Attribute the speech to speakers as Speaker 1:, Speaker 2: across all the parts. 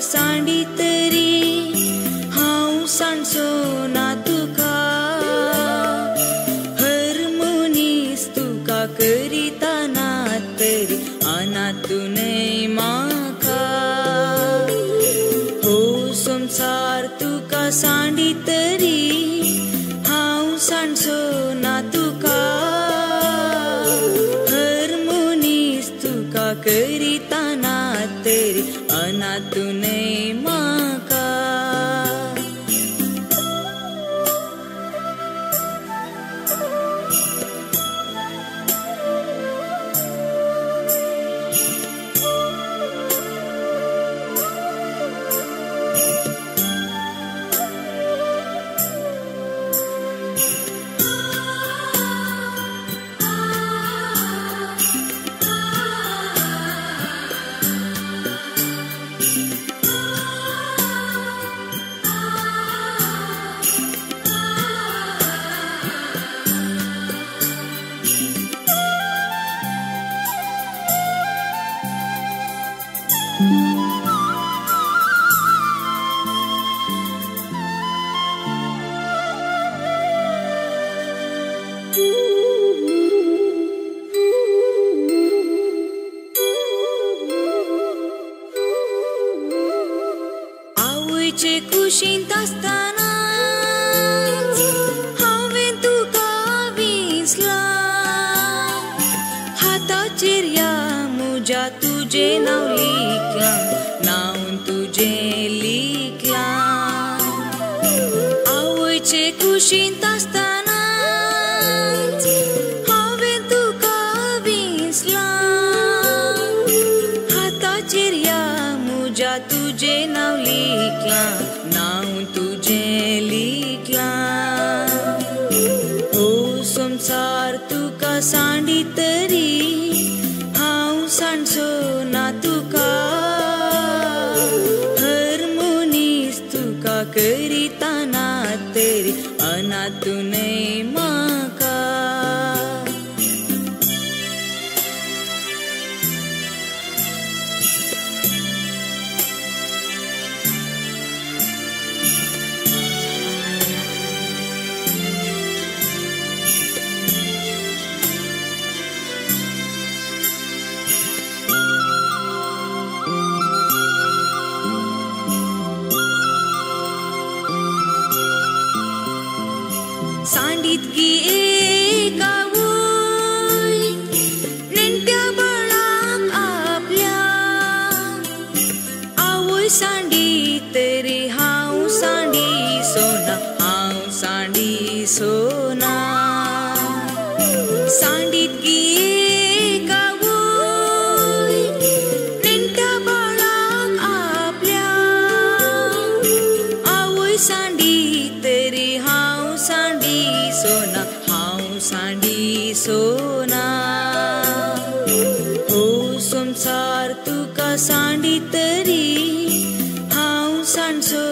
Speaker 1: सांडी तरी हांव सांडचो ना तुका, हर मनीस तुका करिता ना तरी अनातू न्हय म्हाका। हो संवसार तुका सांडी तरी हांव सांडचो ना तुका, हर मनीस तुका करिता ना तरी अनातू न्हय म्हाका। आवयचे कुशींत आसतना हांवें तुका विसलां, हाताचेर ह्या म्हज्या तुजें नांव लिखलां, नांव तुजें लिखलां। आवयचे कुशींत आसतना हांवें तुका विसलां, हाताचेर ह्या म्हज्या तुजें नांव लिखलां, नांव तुजें लिखलां। हो संवसार तुका सांडी तरी हांव सांडचो ना तुका, हर मनीस तुका करिता ना तरी अनातू न्हय म्हाका। सांडीत गी एक आवय नेणट्या बाळाक आपल्या, आवय सांडी तरी हांव सांडी सोना, हांव सांडी सोना। सांडीत गी एक आवय नेणट्या बाळाक आपल्या, आवय सांडी तरी हांव सांडी सोना, हांव सांडी सोना। हो संवसार तुका सांडी तरी हांव सांडचो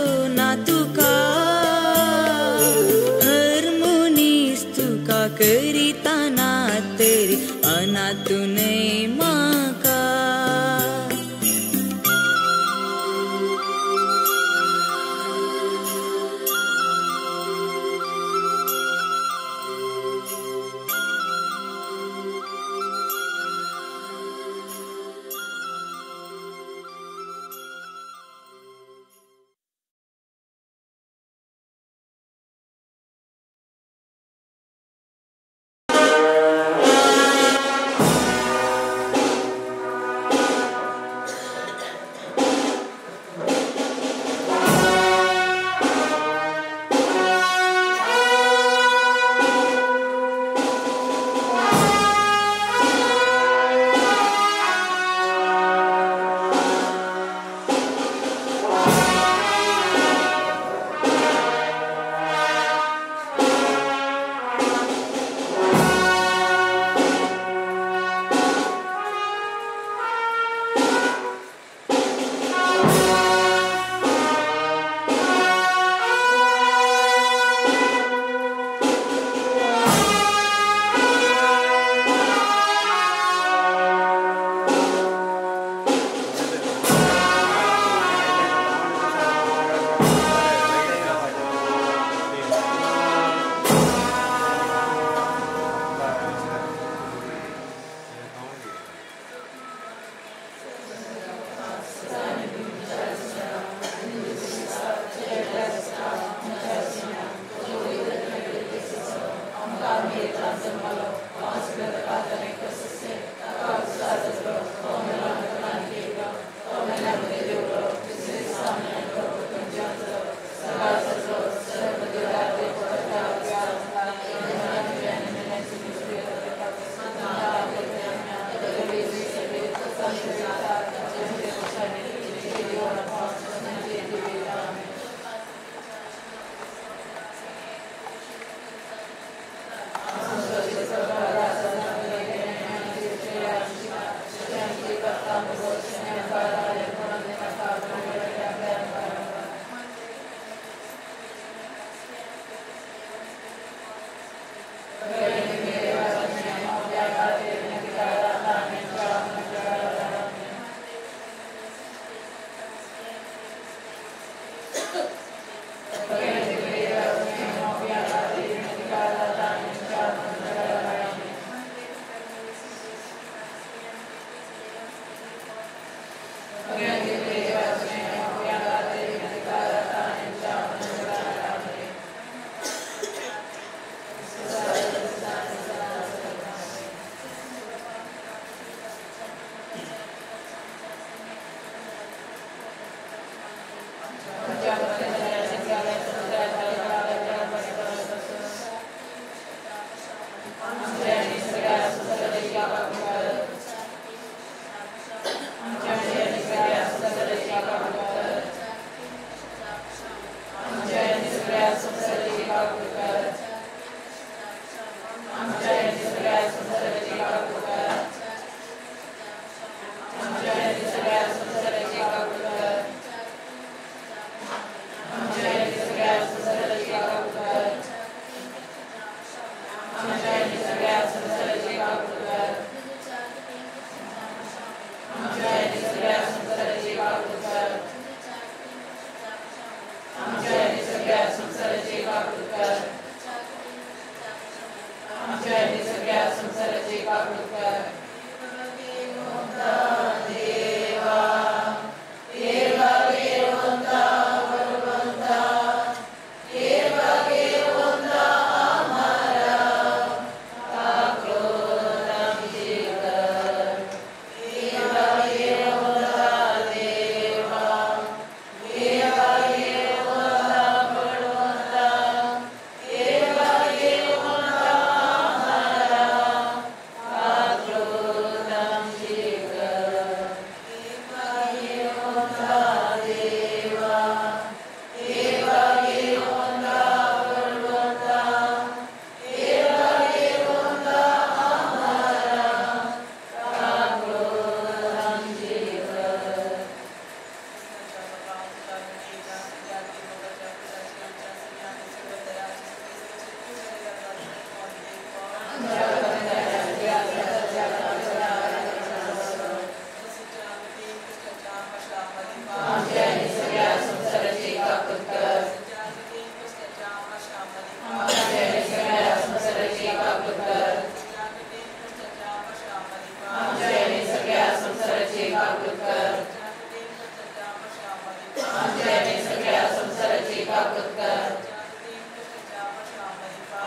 Speaker 2: आमच्या आनी सगळ्या संवसाराची काकूत कर.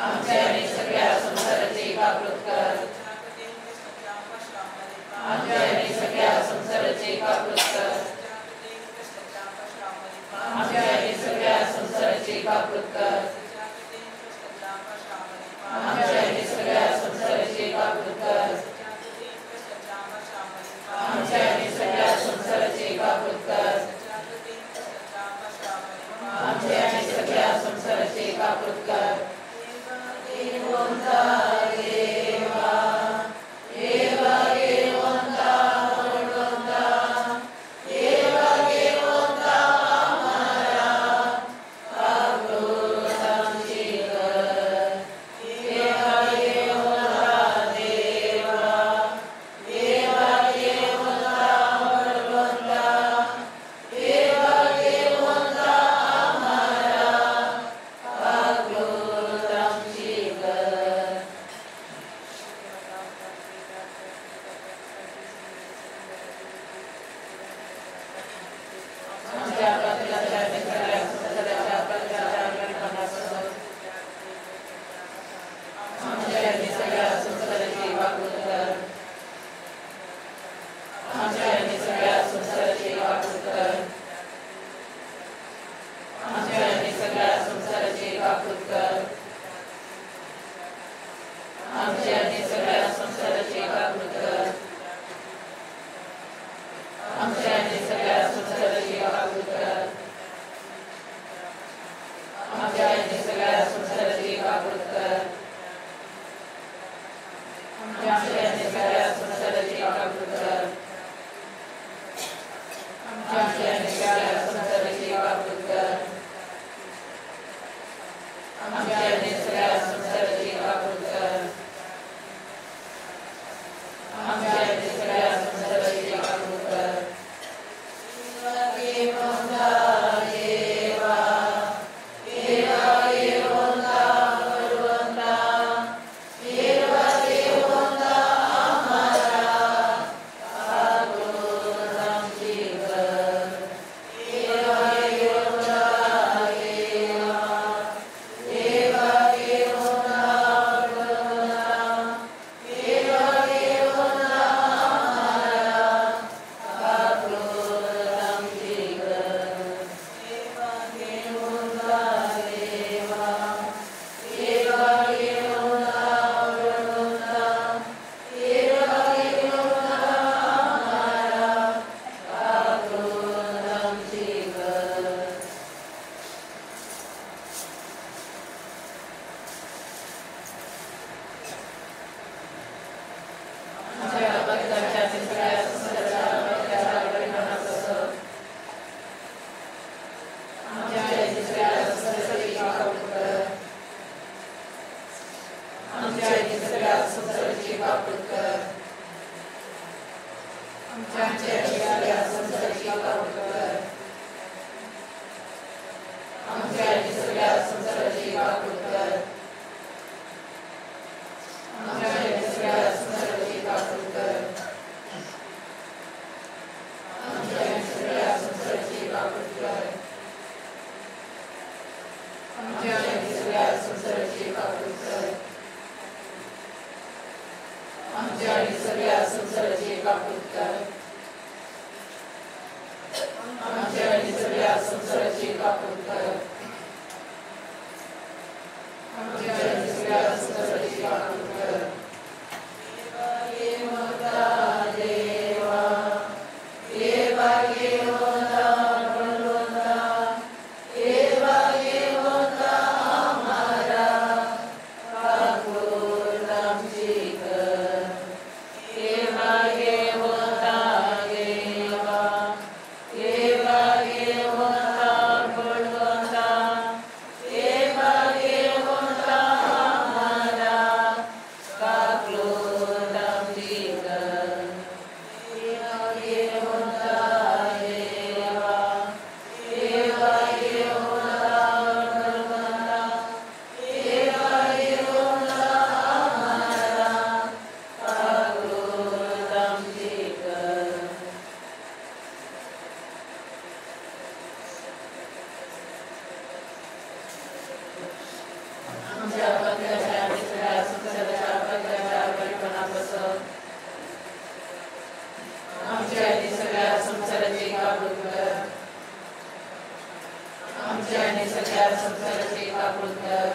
Speaker 2: आमच्या आनी सगळ्या संवसाराची काकूत कर. आमच्या आनी सगळ्या संवसाराची काकूत कर. आमच्या आनी सगळ्या संवसाराची काकूत कर. आमच्या आनी सगळ्या संवसाराची काकूत कर. आमच्या आनी सगळ्या संवसाराची काकूत कर. आमच्या आनी सगळ्या संवसाराची काकूत कर. आमचे आनी सगळ्या संवसाराची काकूळ कर.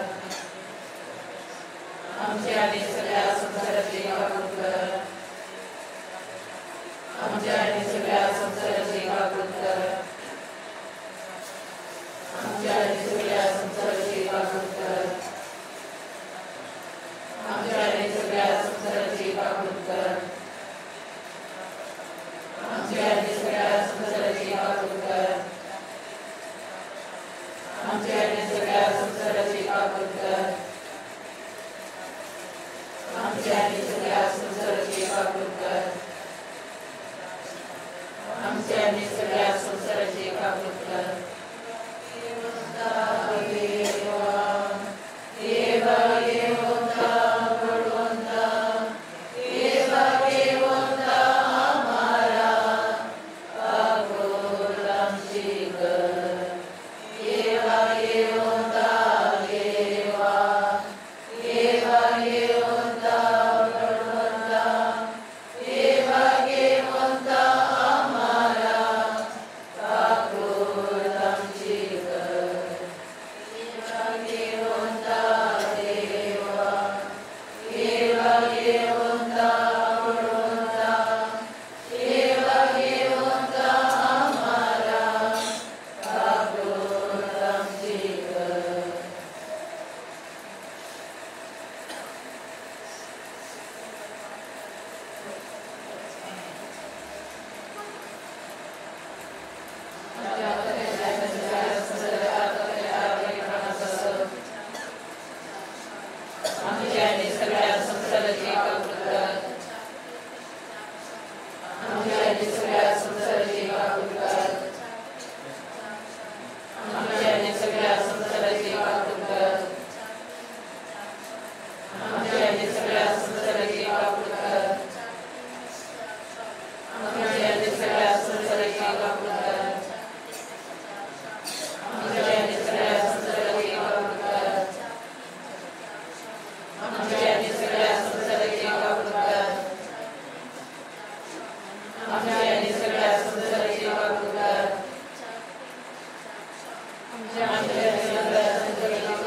Speaker 2: आमचे आनी सगळ्या संवसाराची काकूळ कर. आमचे आनी सगळ्या संवसाराची काकूळ कर. आमच्या आनी सगळ्या संवसाराची काकूळ कर. आमच्या आनी सगळ्या संवसाराची काकूळ कर. आमच्या आनी सगळ्या संवसाराची काकूळ कर. आमच्या आनी सगळ्या संवसाराची काकूळ कर. आमच्या आनी सगळ्या संवसाराची काकूळ कर. आमच्या आनी सगळ्या संवसाराची काकूळ कर. आमच्या आनी सगळ्या संवसाराची काकूळ कर. आमच्या आनी सगळ्या संवसाराची काकूळ कर. आमच्या आनी सगळ्या संवसाराची काकूळ कर. आमच्या आनी सगळ्या संवसाराची काकूळ कर. आमच्या आनी सगळ्या संवसाराची काकूळ कर. आमच्या आनी सगळ्या संवसाराची काकूळ कर. आमच्या आनी सगळ्या संवसाराची काकूळ कर. आमच्या आनी सगळ्या संवसाराची काकूळ कर. आमच्या आनी सगळ्या संवसाराची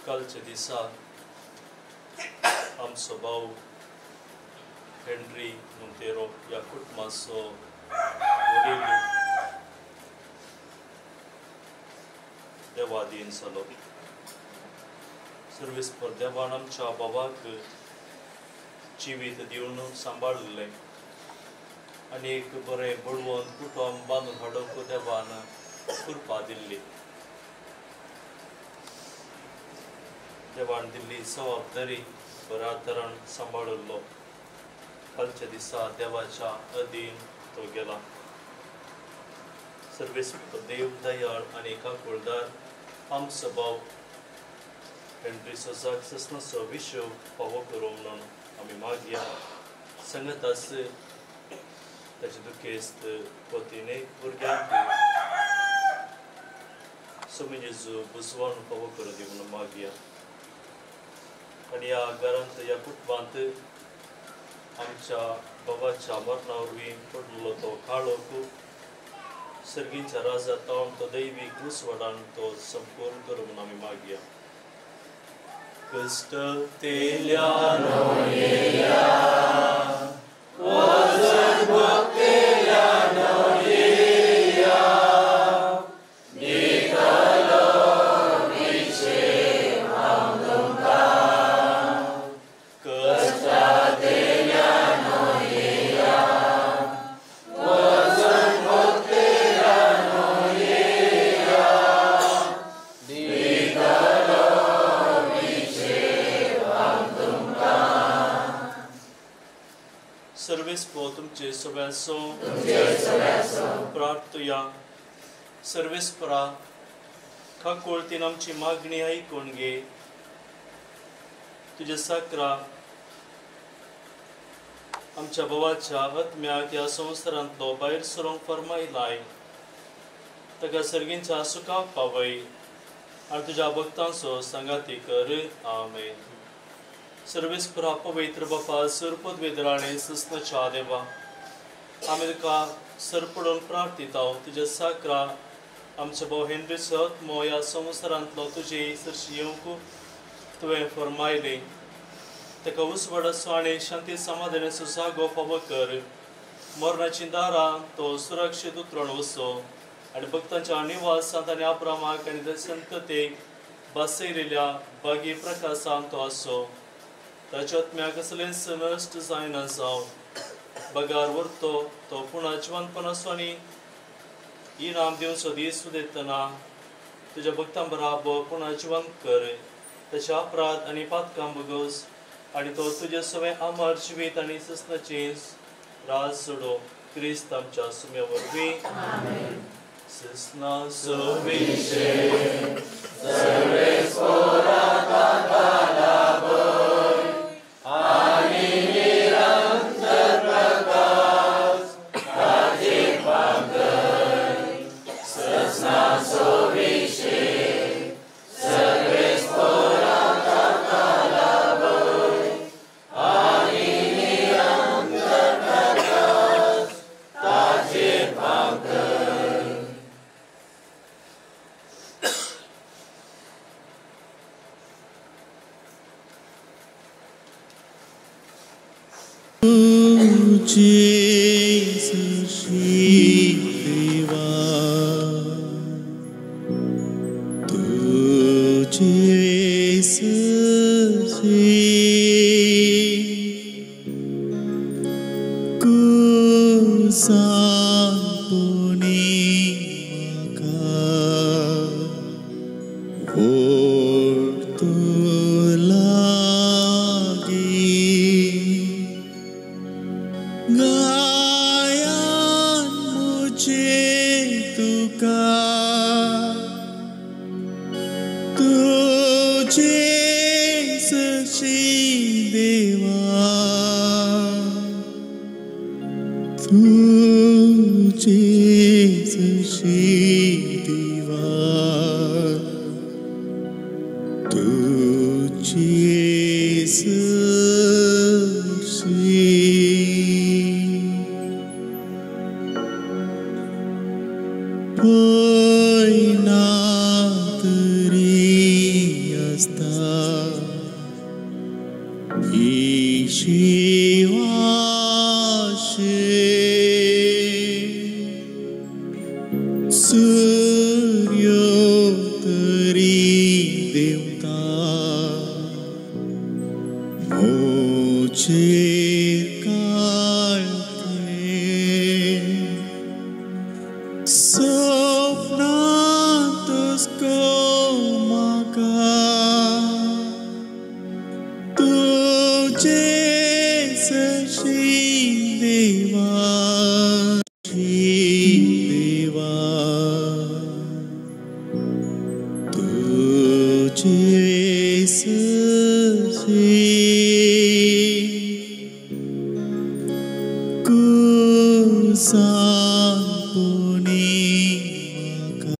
Speaker 2: कालच्या दिसा आमचो भाव हेनरी मोंतेरो ह्या कुटुंबाचो वडील देवाधीन जालो. सर्वीस पर देवान आमच्या बाबाक जिवीत दिवन सांबाळिल्लें आनी एक बरें बळवंत कुटुंब बांदून हाडूंक देवान कृपा दिल्ली. देवान दिल्ली जबाबदारी बऱ्या तरान सांबाळिल्लो. कालच्या दिसा देवाच्या अधीन तो गेला. सर्वेस देव दयाळ आनी काकुळदार आमचो भाव हेनरी सोजाक ससनाचो विशय फावो करूं म्हणून आमी मागया. संगतास ताचे दुखेस्त पतीने भुरग्यांक स्वामी जेजू बुजवान फावो करूं दी म्हणून मागया. आनी ह्या घरांत ह्या कुटुंबांत आमच्या बाबाच्या मरणा वरवीं पडलो तो काळोख सर्गीच्या राजा तावन तो दैवीक उजवाडान तो संपूर्ण करूं म्हणून आमी मागया. कश्ट तेल्या प्रार्थुया. सर्वेस्परा खाकोळतीन आमची मागणी आयकून घे. तुज्या साकरा आमच्या भावाच्या आत्म्याक ह्या संवसारांतलो भायर सरूंक फर्मायलाय. ताका सर्गींच्या सुखाक पावय आनी तुज्या भक्तांचो सांगाती कर. आमेन. सर्वेस्परा पवित्र बापा सुरपदवेदराणे सस्नच्या देवा, आमी तुका सरपडून प्रार्थिता. तुज्या साकरा आमच्या भाव हेनरीचो आत्मो ह्या संवसारांतलो तुजे सरशी येवंक तुवें फर्मायलें. ताका उजवाडाचो आनी शांती समाधानाचो जागो फावो कर. मरणाची दारां तो सुरक्षीत उतरण वचो आनी भक्तांच्या निवासांत आनी अब्रामाक आनी संततेक बसयलेल्या बागी प्रकाशांत तो आसो. ताच्या आत्म्याक कसलेंच नश्ट जायना जावं बगार व्हरतो तो पुणा जिवंतपणाचो आनी इनाम दिवचो दीस उदेतना तुज्या भक्तां बराबर पुणा जिवंत कर. ताच्या अपराध आनी पातकां बगस आनी तो तुजे सगळें अमर जिवीत आनी ससनाची राज सोडो. क्रिस्त आमच्या सुम्या वरवीं. ससनाचो विशय
Speaker 3: Poi natri asta. शिवाशे सूर्य तरी देवता मोचेर काळते सपनांतच गो म्हाका तुजे सशी देवा देवा तुजे सशी कुसांपुनी म्हाका.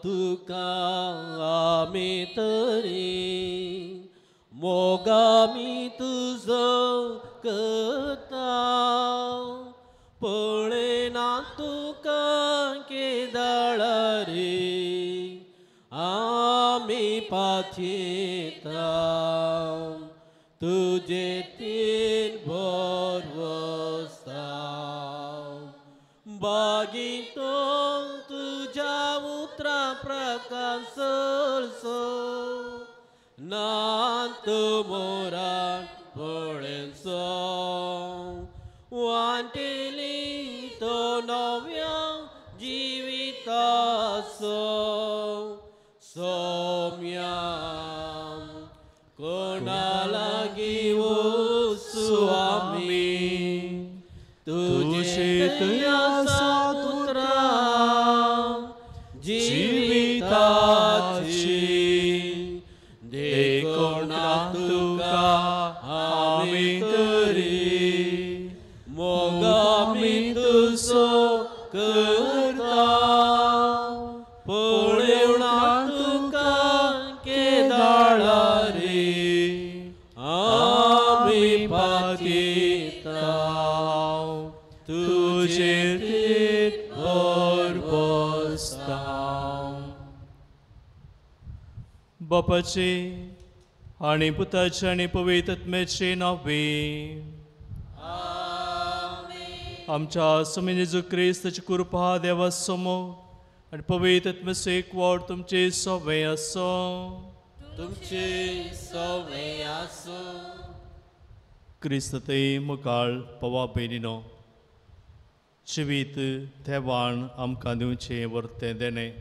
Speaker 4: तुका आमी तरी मोगामी तुजो करता पळयना तुका केदाळा रे आमी पाथयता तुजे तीन भरवसा बागीतो तुज्या उतरा प्रकाश ना तू मोरा पळेसो वांटेली तो नव्या जिविताचो सोम्या कोणा लागीं वचूं आमी तुजे आसा उतरां जिविताची देखोना तुका आमी तरी मोगामी तुजो करता पळोवना तुका केदाळा रे आमी पाथयता तुजे भरवसा.
Speaker 2: बापाचे आनी पुताचे आनी पवित्र आत्म्याचे नांवे आमच्या स्वामी जेजू क्रिस्ताची कृपा देवा मोग आनी पवित्र आत्म्याचो एकवट तुमचे सवे आसूं.
Speaker 4: तुमचे सवे आसूं.
Speaker 2: क्रिस्त ते मुखार पवा भयणीनो जिवीत देवान आमकां दिवचें वर्तें देणें.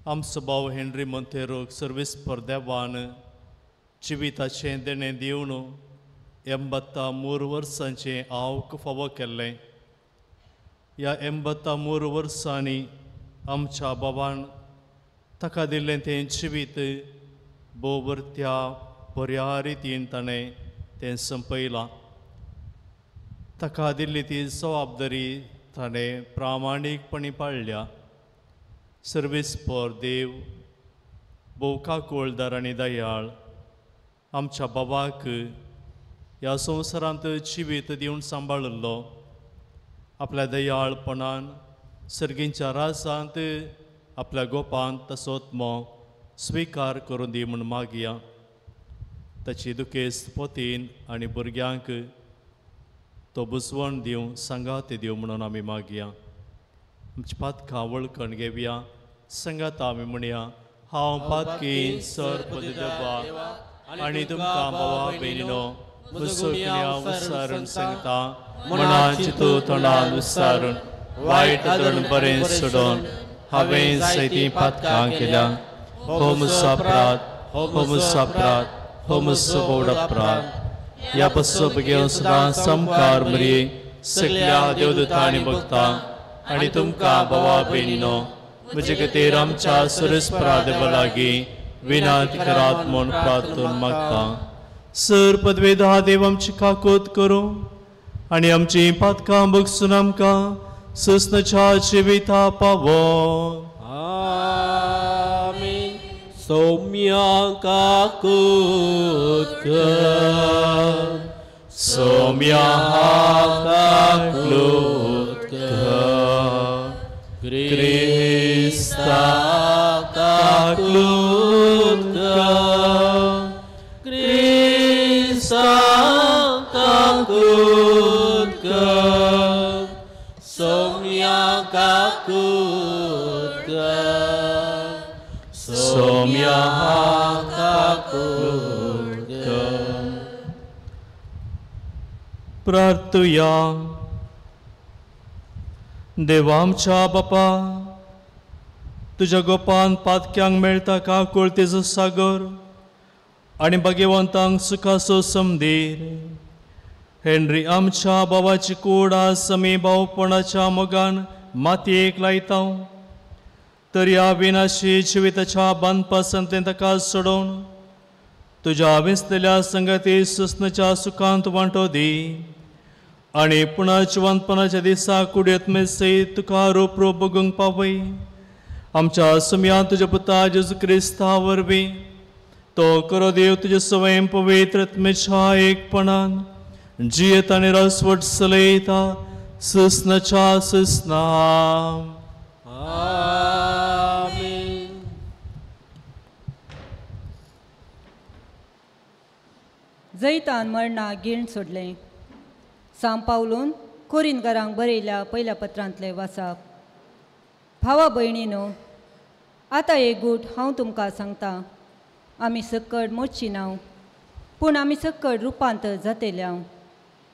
Speaker 2: आमचो भाव हेनरी मोंतेरोक सर्वीस फॉर देवान जिविताचें देणें दिवन 83 वर्सांचें आवक फावो केल्लें. ह्या 83 वर्सांनी आमच्या बाबान ताका दिल्लें तें जिवीत भोव बऱ्या बऱ्या रितीन ताणें तें संपयलां. ताका दिल्ली ती जबाबदारी ताणें प्रामाणीकपणी पाळ्ळ्या. सर्वीस फॉर देव भोव काकुळदार आनी दयाळ आमच्या बाबाक ह्या संवसारांत जिवीत दिवन सांबाळिल्लो. आपल्या दयाळपणान सर्गींच्या राजांत आपल्या गोपांत तसो आत्मो स्विकार करून दी म्हूण मागया. ताची दुखेस्त पोतीन आनी भुरग्यांक तो बुजवण दिवं सांगात दिवं म्हणून आमी मागया. आमची पातकां वळखण घेवया. सांगात आमी म्हणया, हांव पातकी सर देवा आनी तुमकां भावा भयणीनो म्हजो विचारून सांगता मनान चिंतू तोंडान विचारून वायट धरून बरें सोडून हांवें जायतीं पातकां केल्या. हो म्हजो अपराध, हो म्हजो अपराध, हो म्हजो व्हड अपराध. ह्या पसून घेवन सदां समकार मरये सगल्या देवदूतांनी भक्तां आनी तुमकां भावा भयणीनो म्हजे खातीर आमच्या सुरेस्परा देवा लागीं विनंती करात म्हूण प्रार्थना मागता. सर पदवेदा देव आमची काकूत करूं आनी आमची पातकां बगसून आमकां सुस्नच्या जिविता पावो.
Speaker 4: आमीन. सौम्या काकूत कर,
Speaker 2: सौम्या काकूत कर, क्रिस्ता काकूत कर,
Speaker 4: क्रिस्ता काकूत कर, सौम्या काकूत कर,
Speaker 2: सौम्या काकूत कर. प्रार्थुया. देवा आमच्या बापा, तुज्या गोपान पातक्यांक मेळटा काकुळतेचो सागर आनी भाग्यवंतांक सुखाचो समधीर. हेनरी आमच्या बाबाची कूड आज आमी भावपणाच्या मोगान मातयेक लायता तर ह्या विनाशी जिविताच्या बांदपासांतलें ताका सोडोवन तुज्या विसलेल्या संगती सुस्नच्या सुखांत वांटो दी आनी पुणा जिवंतपणाच्या दिसा कुडयत सयत तुका रोप रोप बगूंक पावय. आमच्या सुम्या तुज्या पुता जेजू क्रिस्ता वरवीं तो करो देव तुजे स्वयं पवित्र आत्म्याच्या एकपणान जियेत आनी रसवट चलयता सुसनाच्या सुसना.
Speaker 4: आमेन.
Speaker 5: जैतान मरणा गिण सोडलें. सांव पावलून कोरिनगरांक बरयल्या पयल्या पत्रांतलें वाचप. भावा भयणीनो, आतां एक गूट हांव तुमकां सांगता, आमी सक्कड मोडची नांव, पूण आमी सक्कड रुपांतर जातेल्या.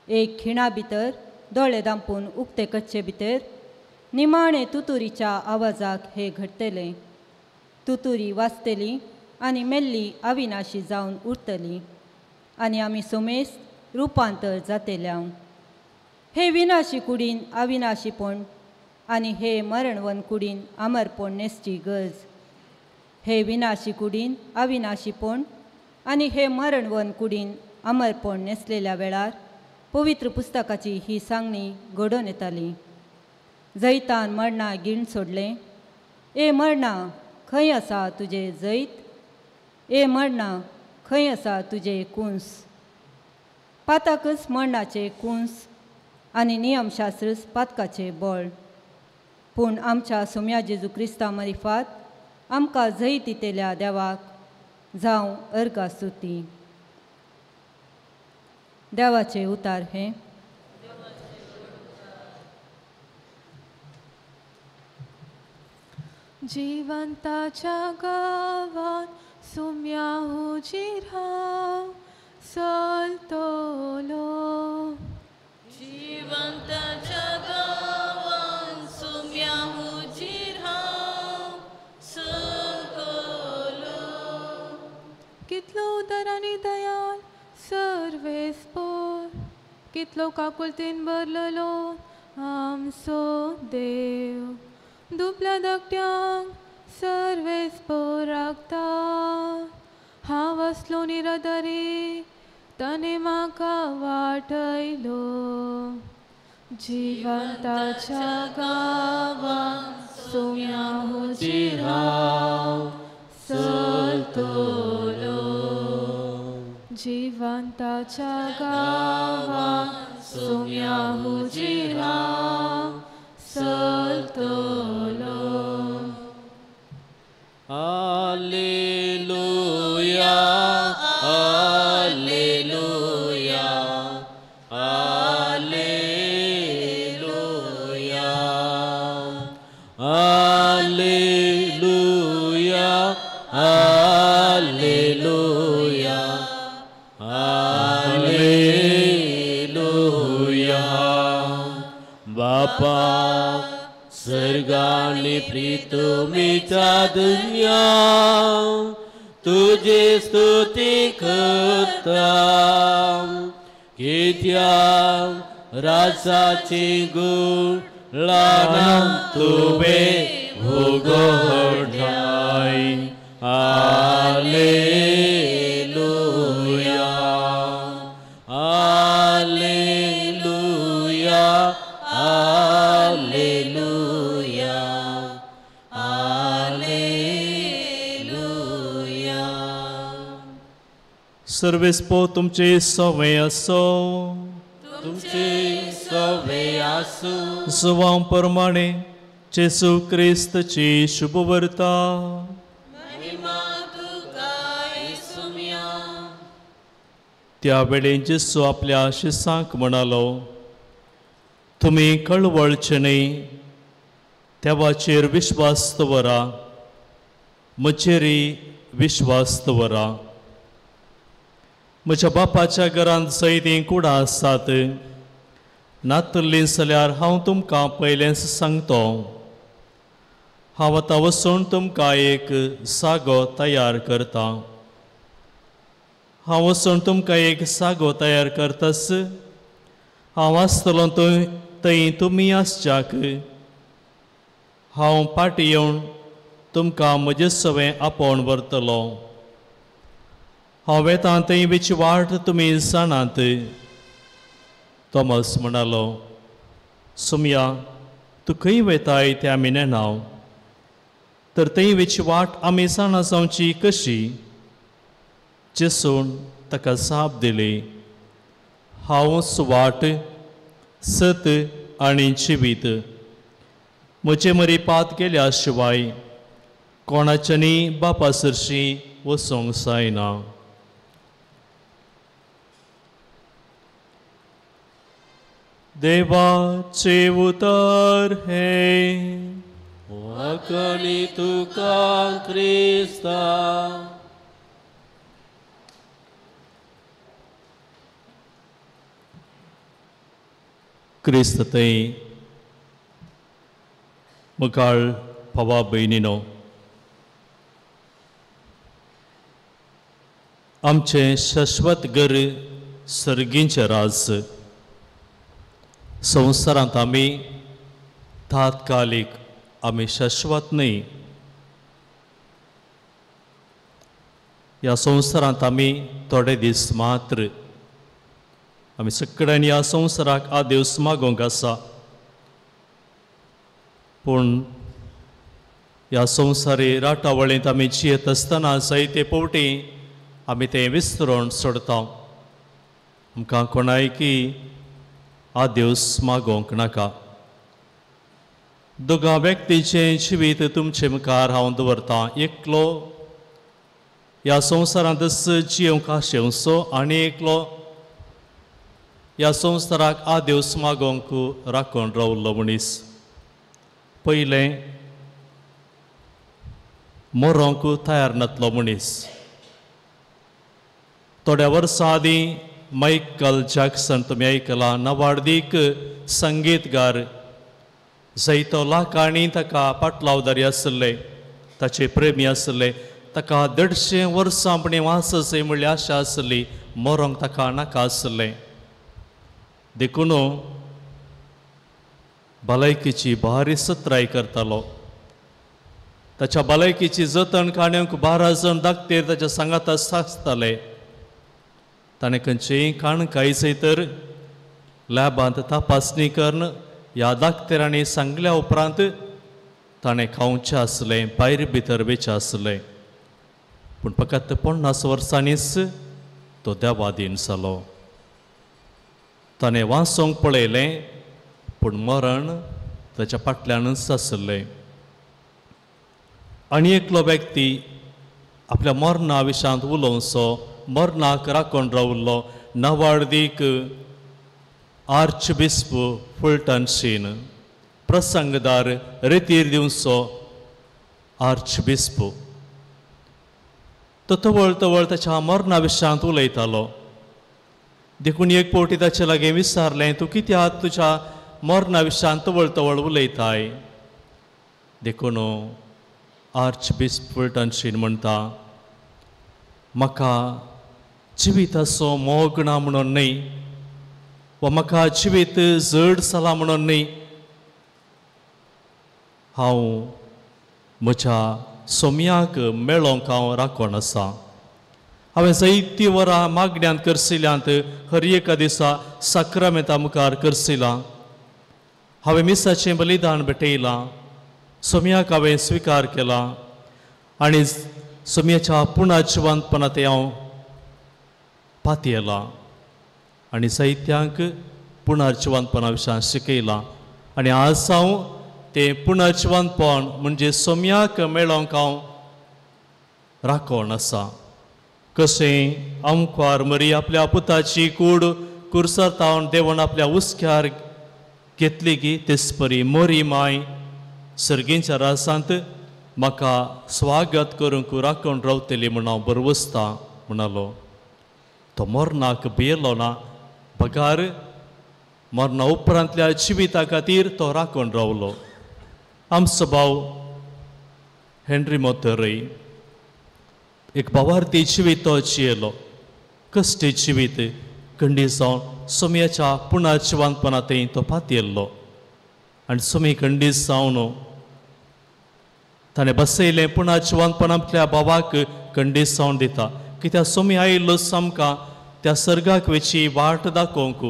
Speaker 5: एक खिणा भितर दोळे दांपून उक्ते कच्चे भितर निमाणे तुतुरीच्या आवाजाक हे घडटलें. तुतुरी वाचतली आनी मेल्ली अविनाशी जावन उरतली आनी आमी सोमेस्त रुपांतर जातेल्या. हे विनाशी कुडीन अविनाशीपण आनी हे मरणवन कुडीन अमरपण नेसची गरज. हे विनाशी कुडीन अविनाशीपण आनी हे मरणवन कुडीन अमरपण नेसलेल्या वेळार पवित्र पुस्तकाची ही सांगणी घडोवन येताली. जैतान मरणा गिण सोडलें. ए मरणा, खंय आसा तुजें जैत? ए मरणा, खंय आसा तुजें कुंस? पाताकच मरणाचें कुंस आनी नियमशास्त्रच पातकाचें बळ. पूण आमच्या सोम्या जेजू क्रिस्ता मारिफात आमकां जैत दितेल्या देवाक जावं अर्घा स्तुती. देवाचे उतार हे.
Speaker 6: जिवंताच्या गावात सुम्या हुजीर हांव चलतलो.
Speaker 1: जिवंताच्या गावात सुम्या हुजीर हांव चलतलो.
Speaker 6: कितलो उदार आनी दयाल सर्वेस्पोर, कितलो काकुळतीन भरलेलो आमचो देव. दुबल्या धाकट्यांक सर्वेस्पोर राखता. हांव आसलो निराधारी, ताणें म्हाका वाटयलो. जिवंताच्या गांवांत सोम्या हुजीर हांव चलतलो. जिवंताच्या गांवांत सोम्या हुजीर हांव चलतलो.
Speaker 4: Alleluia, alleluia, alleluia, alleluia, alleluia, alleluia. बापा सर्गानी प्रीतमीच्या दुनिया तुझी स्तुती करता. कित्या राजाची गुण लाना तुवे उगडाय. आलेलुया, आलेलुया, आलेलुया, आलेलुया.
Speaker 2: सर्वेस्पो तुमचे सवे असो,
Speaker 4: तुमचे सवे आसू.
Speaker 2: जुवां प्रमाणे जेजू क्रिस्तची शुभवर्ता.
Speaker 1: महिमा तुका येसुम्या.
Speaker 2: त्या वेळे जेजू आपल्या शिसांक म्हणालो, तुमी कळवळचे न्हय, देवाचेर विश्वास दवरा, म्हजेरय विश्वास दवरा. म्हज्या बापाच्या घरांत जैतीं कुडां आसात, नातल्लीं जाल्यार हांव तुमकां पयलेंच सांगतो. हांव आतां वचून तुमकां एक जागो तयार करता. हांव वचून तुमकां एक जागो तयार करताच हांव आसतलो थंय तुमी आसच्याक. हांव फाटीं येवन तुमकां म्हजे सवें आपोवन व्हरतलो. हांव वेतां थंय वयची वाट तुमी जाणात. थॉमस म्हणालो, सोमया, तूं खंय वेताय तें आमी नेणाव, तर थंय वेची वाट आमी जाणा जावची कशी? जेसून ताका जाप दिली, हांवच वाट, सत आनी जिवीत. म्हजे मरी पात गेल्या शिवाय कोणाच्यानी बापा सरशी वचोंक जायना. देवाचें उतर हें.
Speaker 4: वखणी तुका क्रिस्ता.
Speaker 2: क्रिस्त थंय मुखार भावा भयणीनो, आमचें शाश्वत घर सर्गींचें राज. संवसारांत आमी तात्कालीक, आमी शाश्वत न्हय. ह्या संवसारांत आमी थोडे दीस मात्र. आमी सगळ्यांनी ह्या संवसाराक आदेस मागोवंक आसा, पूण ह्या संवसारी राटावळींत आमी जियेत आसतना जायते फावटी आमी तें विसरून सोडता. आमकां कोणायकी आदेस मागोवंक नाका. दोगां व्यक्तीचें जिवीत तुमचे मुखार हांव दवरतां. एकलो ह्या संवसारांतच जियेवंक आशेवचो आनी एकलो ह्या संवसाराक आदेस मागोवंक राखून रावल्लो मनीस. पयलें मरोंक तयार नातलो मनीस. थोड्या वर्सां आदीं मायकल जॅक्सन तुमी आयकलां, नावाडदीक संगीतगार, जायतो लाखांनी ताका पाटलावदारी आशिल्ले, ताचे प्रेमी आशिल्ले. ताका 150 वर्सां आपणें वाचचें म्हणल्यार आशा आशिल्ली, मरोंक ताका नाका आशिल्लें. देखून भलायकेची भारी सत्राय करतालो. ताच्या भलायकेची जतन काडूंक 12 जाण दाखतेर ताच्या सांगाता आसताले. ताणें खंयचेय काण खायचें तर लॅबांत तपासणी करून ह्या दाखतेरांनी सांगल्या उपरांत ताणें खावचें आसलें, भायर भितर वेचें आसलें. पूण फकत 50 वर्सांनीच तो देवादीन जालो. ताणें वाचोंक पळयलें, पूण मरण ताच्या फाटल्यानच आसलें. आनी एकलो व्यक्ती आपल्या मरणा विशांत उलोवचो, मरणाक राखून रावल्लो, नावाडदीक आर्च बिस्प फुलटन शीन, प्रसंगदार रेतीर दिवचो आर्च बिस्प. तो तवळ तवळ ताच्या मरणा विशांत उलयतालो. देखून एक फावटी ताचे लागीं विचारलें, तूं कित्याक तुज्या मरणा विशांत तवळ तवळ उलयताय? देखून आर्च बिस्प फुलटन शीन म्हणटा, म्हाका जिविताचो मोग ना म्हणून न्हय, वा म्हाका जिवीत जड जालां म्हणून न्हय, हांव म्हज्या सोम्याक मेळोंक हांव राखण आसा. हांवें जायतीं वरां मागण्यांत करसिल्यांत, हर एका दिसा साक्रामेंता मुखार करसिलां. हांवें मिसाचें बलिदान भेटयलां, सोम्याक हांवें स्विकार केला आनी सोम्याच्या पुनर्जिवंतपणांत हांव पातयेलां आनी साहित्यांक पुनर्जिवंतपणा विशयान शिकयलां. आनी आज हांव तें पुनर्जिवंतपण म्हणजे सोम्याक मेळोंक हांव राखण आसा. कशें आमकार मरी आपल्या पुताची कूड कुर्सार तावन देवण आपल्या हुस्क्यार घेतली की तेचपरी मोरी माय सर्गींच्या रासांत म्हाका स्वागत करूंक राखून रावतली म्हूण हांव बरवसतां म्हणालो. तो मरणाक भियेलो ना, बगार मरणा उपरांतल्या जिविता खातीर तो राखून रावलो. आमचो भाव हेनरी मोतरय एक भावार्थी जिवीत तो जियेलो, कश्टी जिवीत खंडी जावन सोम्याच्या पुनर्जिवंतपणांतय तो पातयेल्लो. आनी सोमी खंडीत जावन ताणें बसयलें पुनर्जिवंतपणांतल्या भावाक खंडीत जावन दिता, कित्याक सोमी आयिल्लो आमकां त्या सर्गाक वेची वाट दाखोवंक.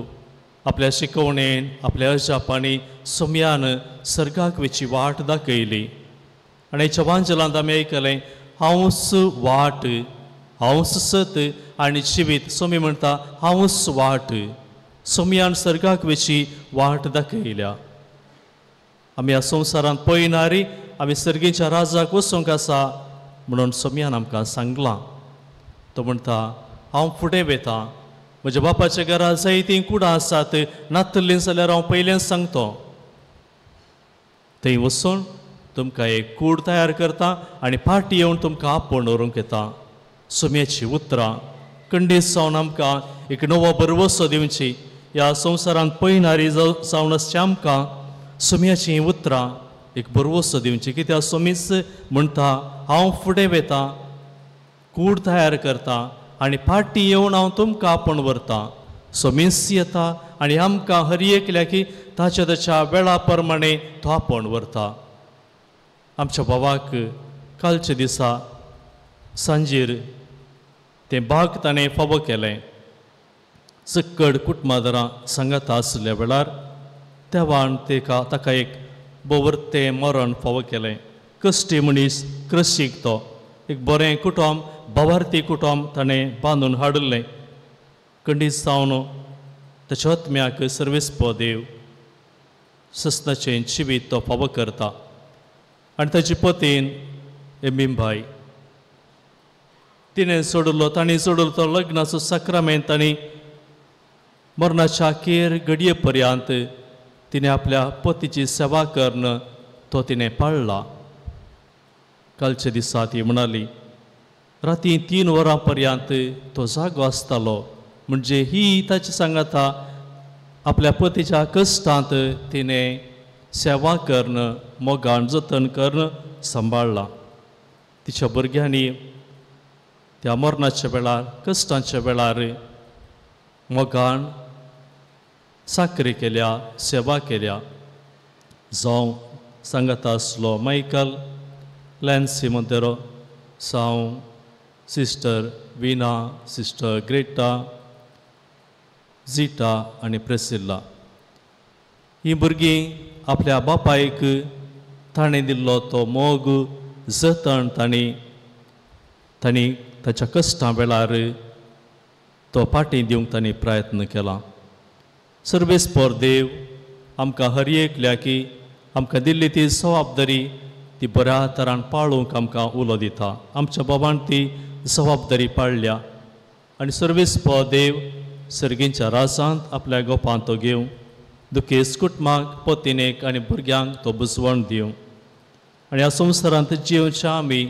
Speaker 2: आपल्या शिकवणेन, आपल्या अजापांनी सोम्यान सर्गाक वेची वाट दाखयली. आनी हेच्या वांजलांत आमी आयकलें, हांवूच वाट, हांवूच सत आनी जिवीत. सोमी म्हणटा हांवूच वाट. सोमयान सर्गाक वेची वाट दाखयल्या. आमी ह्या संवसारांत पळयनारी आमी सर्गीच्या राजाक वचूंक आसा म्हणून सोमयान आमकां सांगलां. तो म्हणटा हांव फुडें वेता, म्हज्या बापाच्या घरा जायतीं कुडां आसात, नातल्लीं जाल्यार हांव पयलेंच सांगतो. थंय वचून तुमकां एक कूड तयार करता आनी फाटी येवन तुमकां आपोवन व्हरूंक येता. सोम्याची उतरां कंडीस जावन आमकां एक नवो भरवसो दिवची. ह्या संवसारांत पयणारी जावन आसच्या आमकां सोम्याचीं उतरां एक भरवसो दिवची. कित्याक सोमीच म्हणटा हांव फुडें वेता, कूड तयार करता आनी फाटी येवन हांव तुमकां आपोवन व्हरता. सोमीस येता आनी आमकां हर एकल्या की ताच्या ताच्या वेळा प्रमाणे तो आपोवन व्हरता. आमच्या बाबाक कालच्या दिसा सांजेर तें बाग ताणें फावो केलें. सक्कड कुटुंबादरां सांगाता आसल्या वेळार तेवान ताका एक बवरतें मरण फावो केलें. कश्टी मनीस, क्रशीक तो एक बरें कुटुंब, बावार्थी कुटुंब ताणें बांदून हाडिल्लें. कंडीस जावन ताच्या आत्म्याक सर्वेस्पो देव सस्नाचें जिवीत तो फावो करता. आनी ताची पतीन एमीमबाय तिणें सोडलो, तांणी सोडलो तो लग्नाचो साक्रामेंत. तांणी मरणाच्या अखेर घडये पर्यंत तिणें आपल्या पतीची सेवा करून तो तिणें पाळ्ळा. कालच्या दिसा ती म्हणाली राती 3 वरां पर्यंत तो जागो आसतालो. म्हणजे ही ताची सांगाता आपल्या पतीच्या कश्टांत तिणें सेवा करून मोगान जतन करून सांबाळ्ळा. तिच्या भुरग्यांनी त्या मरणाच्या वेळार, कश्टांच्या वेळार मोगान साकरी केल्या, सेवा केल्या. जावं सांगाता आसलो मायकल लॅन्सी मोंतेरो, जावं सिस्टर विना, सिस्टर ग्रेटा, झिटा आनी प्रेसिल्ला. हीं भुरगीं आपल्या बापायक ताणें दिल्लो तो मोग, जतन तांणी तांणी ताच्या कश्टां वेळार तो फाटीं दिवंक तांणी प्रयत्न केला. सर्वेस्पर देव आमकां हर एकल्या की आमकां दिल्ली ती जबाबदारी ती बऱ्या तरान पाळूंक आमकां उलो दिता. आमच्या बाबान ती जबाबदारी पाळ्ळ्या आनी सर्वेस्पर देव सर्गींच्या राजांत आपल्या गोपांत तो घेवं, दुखेस्त कुटुंबाक, पतिनेक आनी भुरग्यांक तो बुजवण दिवं आनी ह्या संवसारांत जिवच्या आमी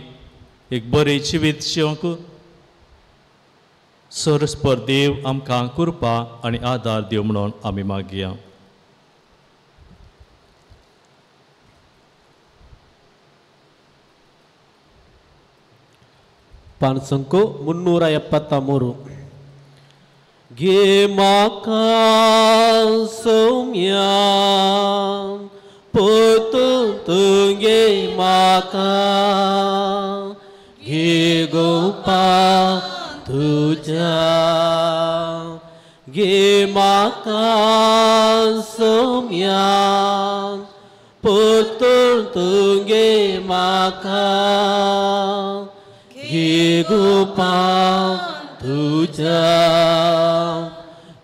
Speaker 2: एक बरें जिवीत जिवंक सर्वेस्पर देव आमकां कृपा आनी आदार दिवं म्हणून आमी मागया.
Speaker 4: ಪಾನ್ಸಂಕು 373. गे म्हाका सौम्या पोतून तुगे म्हाका, घे गोपा तुज्या, घे म्हाका सौम्या पोतून तुगे म्हाका, घे गोपा तुज्या,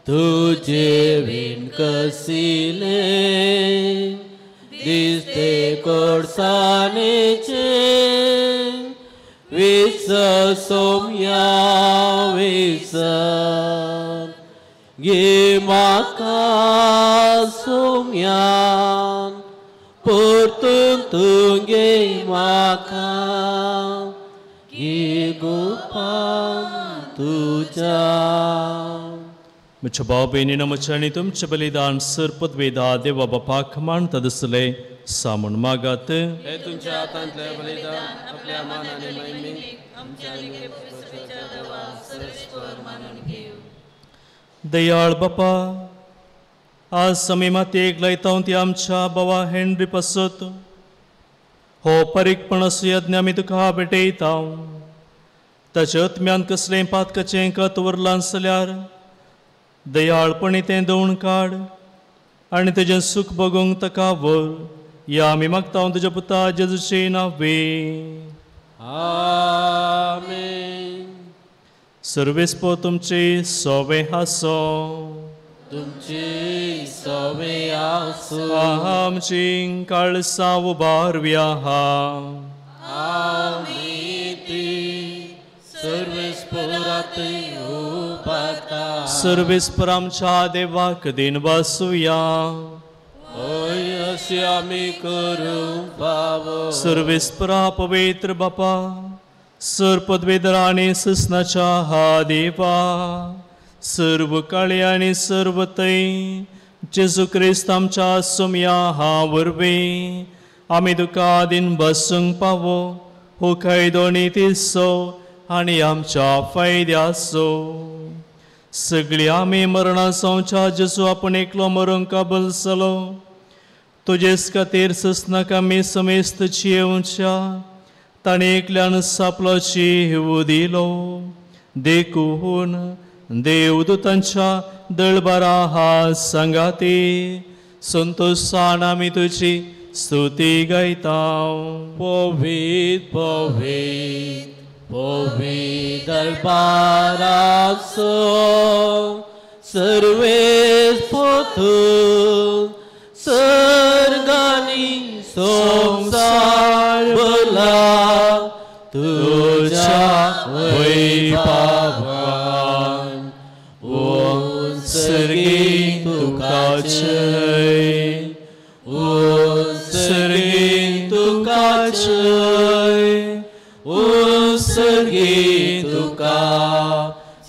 Speaker 4: तुजे वीण कसिले दिसते कोडसाणेचे, विस सौम्या विस, घे म्हाका सौम्या परतून तुगे म्हाका, घे गोपा तुज्या.
Speaker 2: म्हज्या भाव भयणीनो, म्हजें आनी तुमचें बलिदान सर पदवेदा देवा बापाक मानता दिसलें सामून मागात.
Speaker 4: हे तुमच्या हातांतलें बलिदान आपल्या मान आनी महिमेक आमच्या
Speaker 2: दयाळ बापा, आज आमी मातयेक लायता ती आमच्या बाबा हेनरी पासत हो परीकपणाचो यज्ञ आमी तुका भेटयता. ताच्या आत्म्यान कसलें पातकाचें कत उरलां जाल्यार दयाळपणी तें दवण काड आनी तेजें सूख भोगूंक ताका व्हर. या आमी मागता तुज्या पुता जेजूचे नांवे.
Speaker 4: आमेन.
Speaker 2: सर्वेस्पो तुमचे सोवे हासो
Speaker 4: तुमचे सोवे आसो.
Speaker 2: आमची काळसां उबारव्या
Speaker 4: आमी ती सर्वेस्परात उबारता.
Speaker 2: सर्वेस्पर आमच्या देवाक दिन वासुया.
Speaker 4: हय अशें आमी करूंक फावो.
Speaker 2: सर्वेस्परा पवित्र बापा सर पदवेदर आनी ससनाच्या हा देवा सर्व काळे आनी सर्व थंय जेजू क्रिस्त आमच्या सोमया हा वरवीं आमी तुका दिन बसूंक पावो हो कायदो नितीचो आनी आमच्या फायद्याचो. सगळी आमी मरणा संवच्या जेजू आपूण एकलो मरूंक कबल जालो तुजेच खातीर ससनाक आमी समेस्त जियेवच्या ताणें एकल्यान आपलो जीव दिलो. देखून देवदूतांच्या दळबारा हा सांगाती संतोषान आमी तुजी स्तुती गायता.
Speaker 4: पवित्र पवित्र पवित्र दरबाराचो सर्वेस्पोतू सर्गानी संवसार भरला तुज्या वैभवान. उत्सर्गी तुका जय, उत्सर्गी तुका जय, उत्सर्गी तुका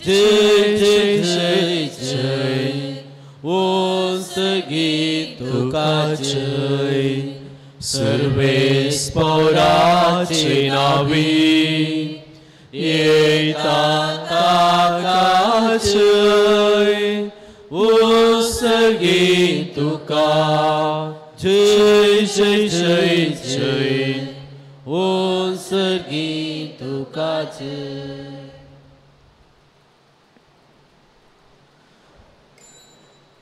Speaker 4: जय जय जय जय, उत्सर्गी तुका जय.
Speaker 2: सर्वेस्पराचे नांवी येता ताका जय, उत्सर्गी तुका जय जय जय जय,
Speaker 4: उत्सर्गी तुका जय.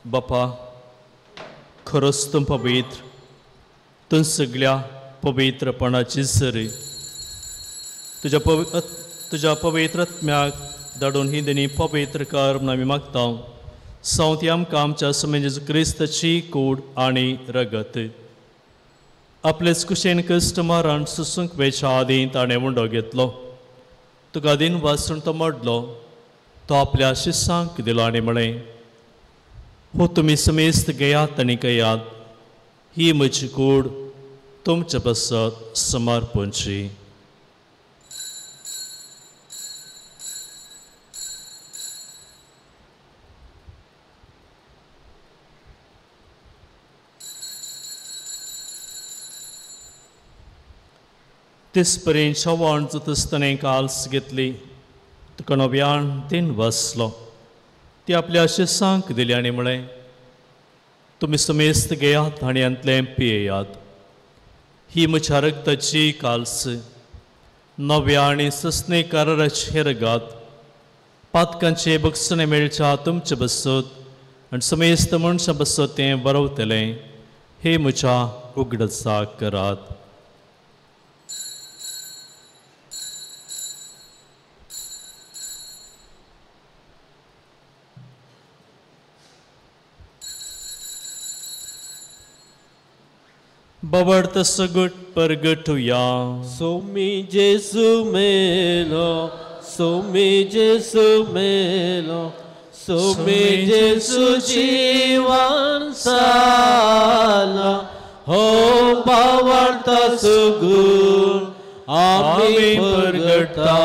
Speaker 2: बापा खरोच तूं पवित्र, तूं सगळ्या पवित्रपणाची सरी. तुज्या पवित्रत्म्याक धाडून ही दिनी पवित्र कर म्हूण आमी मागता. सावती आमकां आमच्या स्वामी जेजू क्रिस्ताची कूड आनी रगत. आपलेच कुशेन कश्ट मारण सुसूंक वेच्या आदीं ताणें उंडो घेतलो. तुका दिन वासून तो मोडलो. तो आपल्या शिसांक दिलो आनी म्हळें, हो तुमी समेस्त घेयात आनी कयात, ही म्हजी कूड तुमचे पासत समर्पणची. तेच चव्हाण जाता काल्स घेतली. तुका नव्यान तीन बसलो. ती आपल्या शिसांक दिली आनी म्हळें, तुमी समेस्त घेयात आनी हांतलें पियेयात. ही म्हज्या रगताची काल्स नव्या आनी ससने कराराचे रगात पातकांचे बक्षणे मेळच्या तुमचे बसत आनी समेस्त मनशां बसत तें बरवतलें. हे म्हज्या उगडासा करात. बाबड सगट परगटुया.
Speaker 4: सोमी जेसू मेलो, सोमी जेसू मेलो, सोमी जेसू जीवन साला. हो बावडता सुगुण आमी परगटा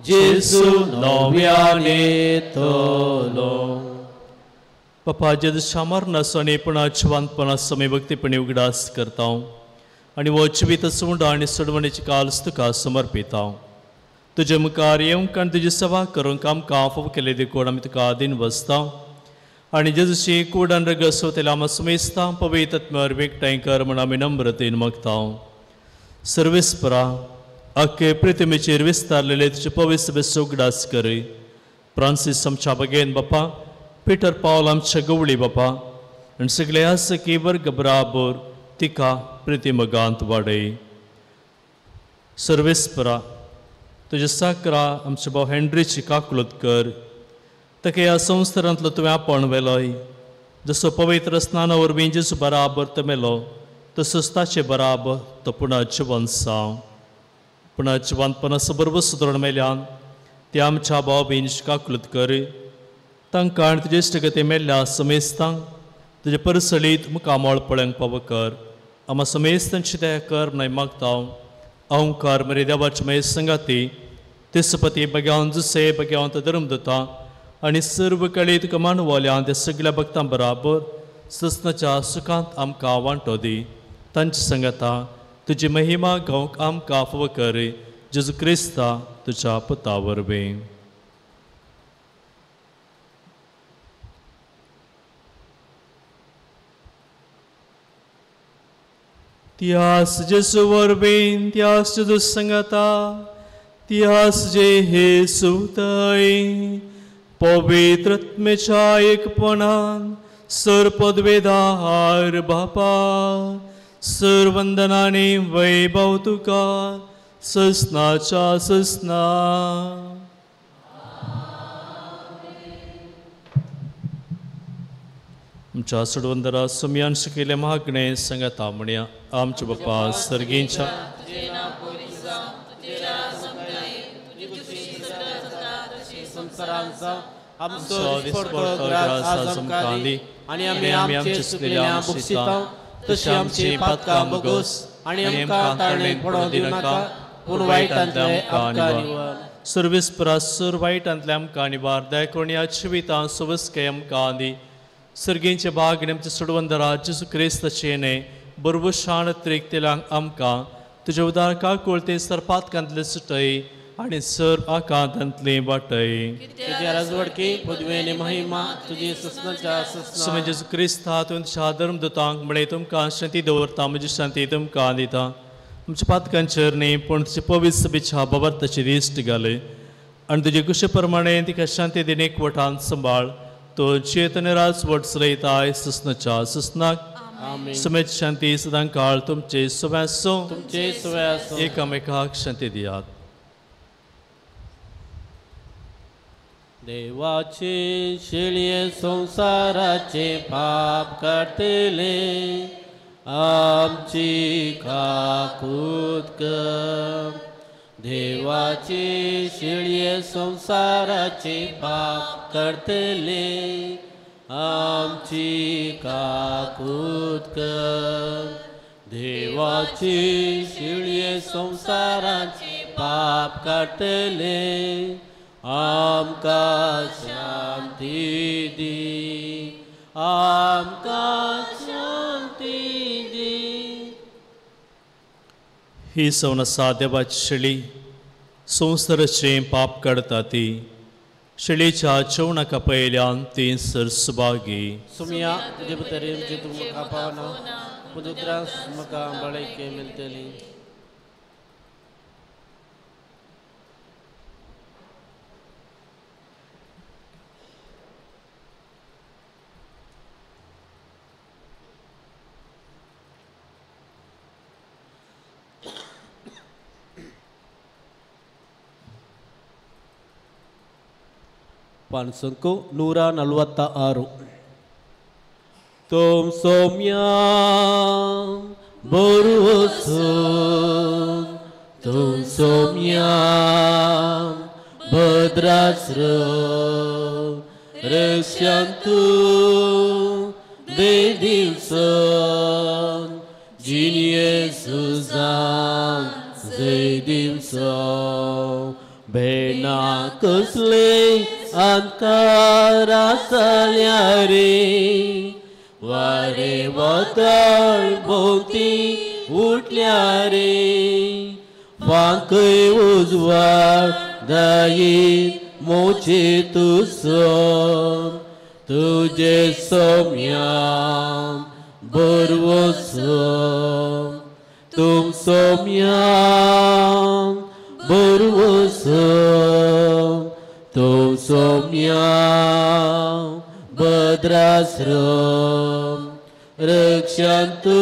Speaker 4: जेसू नव्याने तोलो.
Speaker 2: पप्पा जेजूच्या मरणाचो आनी पणाची समे भक्तीपणी उगडास करता आनी हो जिवीत सुंडो आनी सोडवणेची काल्स तुका समर्पिता. तुजे मुखार येवंक आनी तुजी सेवा करूंक आमकां फावो केले देखून आमी तुका आदीन बसता आनी जेजूची कूड आनी रगत सोंवतल्या आमकां समेस्तां पवित्र आत्म्यार एकठांय कर म्हूण आमी नम्रतेन मागता. सर्वेस्परा आख्खे पृथ्वीचेर विस्तारलेले तुजे पवित्र उगडास कर. फ्रांसीस आमच्या बगेन बापा, पिटर पावल आमच्या गवळी बापा आनी सगळे आसकी वर्ग बराबर तिका प्रितीमगांत वाडय. सर्वेस्परा तुज्या साकरा आमच्या भाव हेनरीची काकलूत कर. ताका ह्या संवसारांतलो तुवें आपण व्हेलोय. जसो पवित्र स्नाना वरवीं जेजू बराबर तो मेलो तसोच ताचे बराबर तो पुनः जिवंत जावं. पुनः जिवंतपणा बरोबर सुदरण मेल्यान ते आमच्या भाव भयणीची काकलूत कर. तांकां आनी तुजे इश्टगती मेल्ल्या समेस्तांक तुजे परसळीत मुखामळ पळोवंक पावो कर. आमा समेस्तांची दया कर म्हण मागता. अहंकार मरे देवाचे मये संगाती तिसपती बग्यावन जुसे बग्यावन तो धर्म दिता आनी सर्व कळे तुका मानवल्या त्या सगळ्या भक्तां बराबर ससनाच्या सुखांत आमकां वांटो दी. तांचे संगता तुजी महिमा गावंक आमकां फावो कर. जेजू क्रिस्ता तुज्या पुता वरवीं. त्यास जेजू वरवीं त्यास जेजू संगता त्यास जे हे सुतय पवित्रत्मेच्या एकपणान सर पदवेदार बापा सर वंदनाने वैभव तुका ससनाच्या ससना. आमच्या सोडवंदरा सुमयान शिकयले मागणें सांगाता म्हणया. आमच्या बापा सर्गींच्या
Speaker 4: आमचो दिसपडतो ग्रास आज आमकां दी आनी आमी आमचे चुकलेल्या बक्षिता तशी आमची पातकां भोगोस आनी आमकां ताळणेक पडोवंक दिवनाका पूण वायटांतले आमकां निवार.
Speaker 2: सर्वेस्परा सर वायटांतले आमकां निवार. दया करून ह्या जिवितांत सुवस्के आमकां दी. सर्गींचे भाग आनी आमच्या सोडवंदरा जेजू क्रिस्ताचें न्हय बरोबर शाण त्रिकतेल्यांक आमकां तुज्या उदार काकुळते सरपातकांतले सुटय आनी सर आकांतांतले वाटय.
Speaker 4: तुज्या राजवडकी पदवी आनी महिमा तुजी ससनाच्या ससना.
Speaker 2: सुमे जेजू क्रिस्ता तुवें तुज्या धर्मदूतांक म्हळें तुमकां शांती दवरता म्हजी शांती तुमकां दिता. आमच्या पातकांचेर न्ही पूण तुजे पवित्र सभेच्या बाबर्ताची दिश्ट घालय आनी तुजे कुशे प्रमाणे तिका शांती दिन एकवटान सांबाळ. तो चेतन राजवट चलयताय ससनाच्या ससनाक. समेत शांती सदां काळ तुमचे सव्यासो
Speaker 4: तुमचे सव्यासो.
Speaker 2: एकामेकाक शांती दियात.
Speaker 4: देवाचे शेळये संसाराचे पाप काडटले आमची काकूत कर. देवाचे शेळये संसाराचे पाप काडटले आमची काकूत कर. देवाचे शेळये संसाराचे पाप काडटले आमकां शांती दी. आमकां शांती दी.
Speaker 2: ही सवन आसा देवाची शेळी संवसाराचें पाप काडटा ती. शेळीच्या जेवणाका पयल्यान ती सरसुभागी.
Speaker 4: सुमया तुजे भितर तुमकां पावना पूण उतरां म्हाका बळके मेळटली. ಪಾನ್ಸಂಕು 146. तुम सोम्या बोरुसून तुम सोम्या भद्रास्र रक्षंतु देदिवसन जिनियेसुजान जय भेणा कसले अंधकार आसल्या रे वारे वादळ भोंवती उठल्या रे फांकय उजवाड दायीत मोचे तुसन तुजे सोम्याम बरवसन तुम सोम्याम बरवसन तुम सोम्याम भद्राश्रम रक्षांतु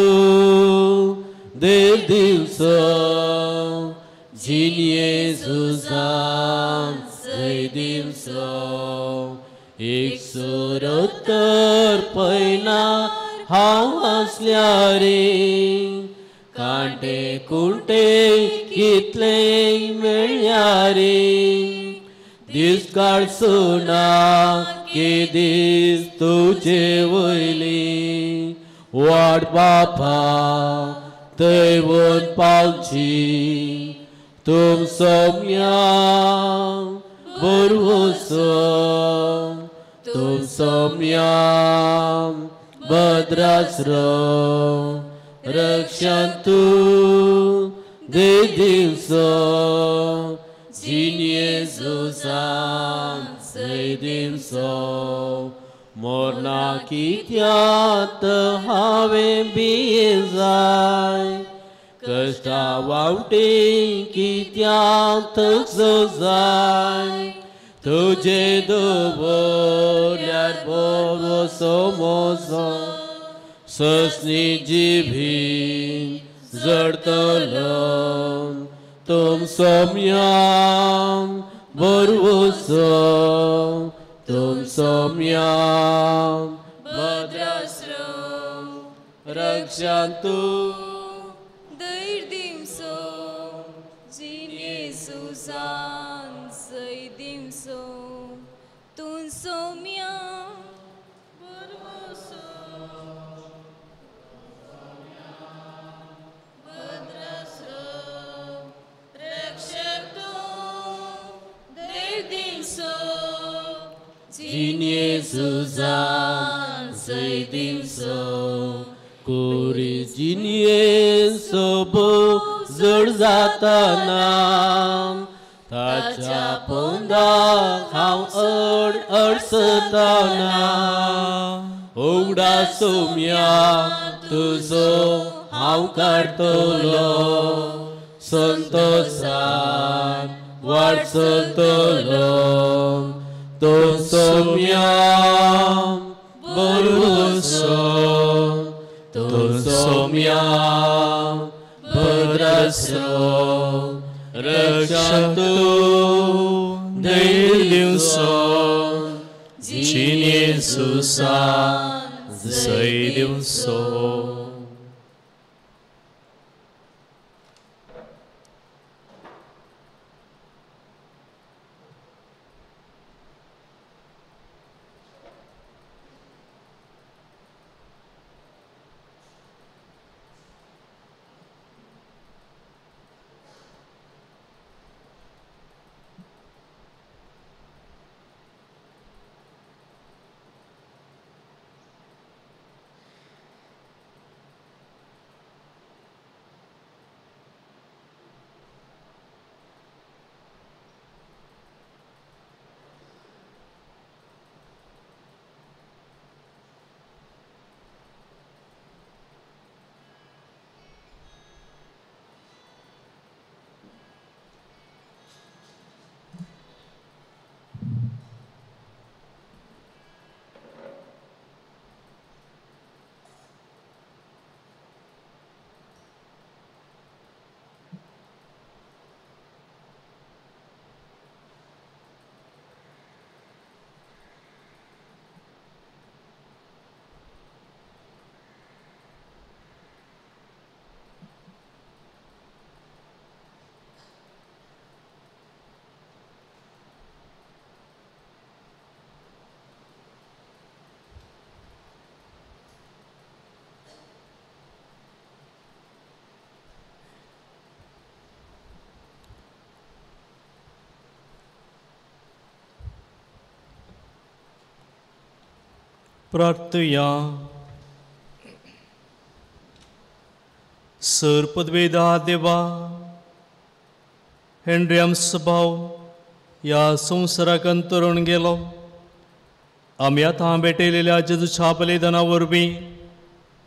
Speaker 4: देव दिवसो जिनये झुजान जय दिवसो एक सुरोत्तर पयना हांव आसल्यारी कांटे कुंटे कितले मेळ्ळ्यारी दीस काडचो ना की दीस तुजे वयली वाट बापा थंय वच पावची तुम सोम्या बरवसो तुम सोम्या भद्रास्रो रक्षांतु दे दिवसो जिनये झुजान जय दिवसो मोरना कित्यात हांवें भियें जाय कश्टा वावटे कित्यात जाय तुजे दवरल्यार बरो म्हजो ससनी जिबीन जडतलो तुम सोम्या बरवसो तुम सोम्या
Speaker 1: भद्रास्रो
Speaker 4: रक्षांतु
Speaker 1: धैर दिवसो जिनये झुजान जय दिवसो तूं सोम्या बरवसो भद्रास्रो रक्षक तूं धैर दिवसो
Speaker 4: जिनये झुजान जय दिवसो कोरी जिनये सोबो जड जाताना ताच्या पोंदाक हांव अड अडसताना उगडा सोम्या तुजो हांव काडटलो संतोसान वाट चलतलो तूं सोम्या बरवसो तूं सोम्या भद्रास्रो रक्षांतु धैर्य दिवसो
Speaker 2: जिनये झुजान जय दिवसो. प्रार्थया. सर पदवेदा देवा, हेनरी आमचो भाव ह्या संवसाराक अंतरून गेलो. आमी आतां भेटयलेल्या जेजूच्या बलिदाना वरवीं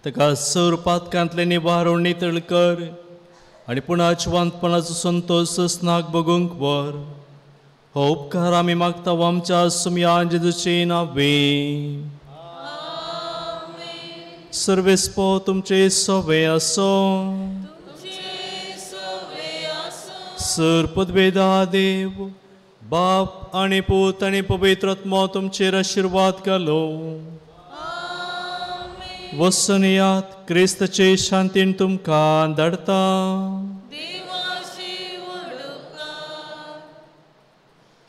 Speaker 2: ताका सर पातकांतलें निवारण नितळ कर आनी पुणा जिवंतपणाचो संतोश सस्नाक बगूंक व्हर. हो उपकार आमी मागता आमच्या सुमया जेजूचे नांवे. सर्वेस्पो तुमचे सवे आसो. सर पदवेदा देव बाप आनी पूत आनी पवित्र आत्मो तुमचेर आशिर्वाद घालो. वचून येयात, क्रिस्ताचे शांतीन तुमकां धाडटा.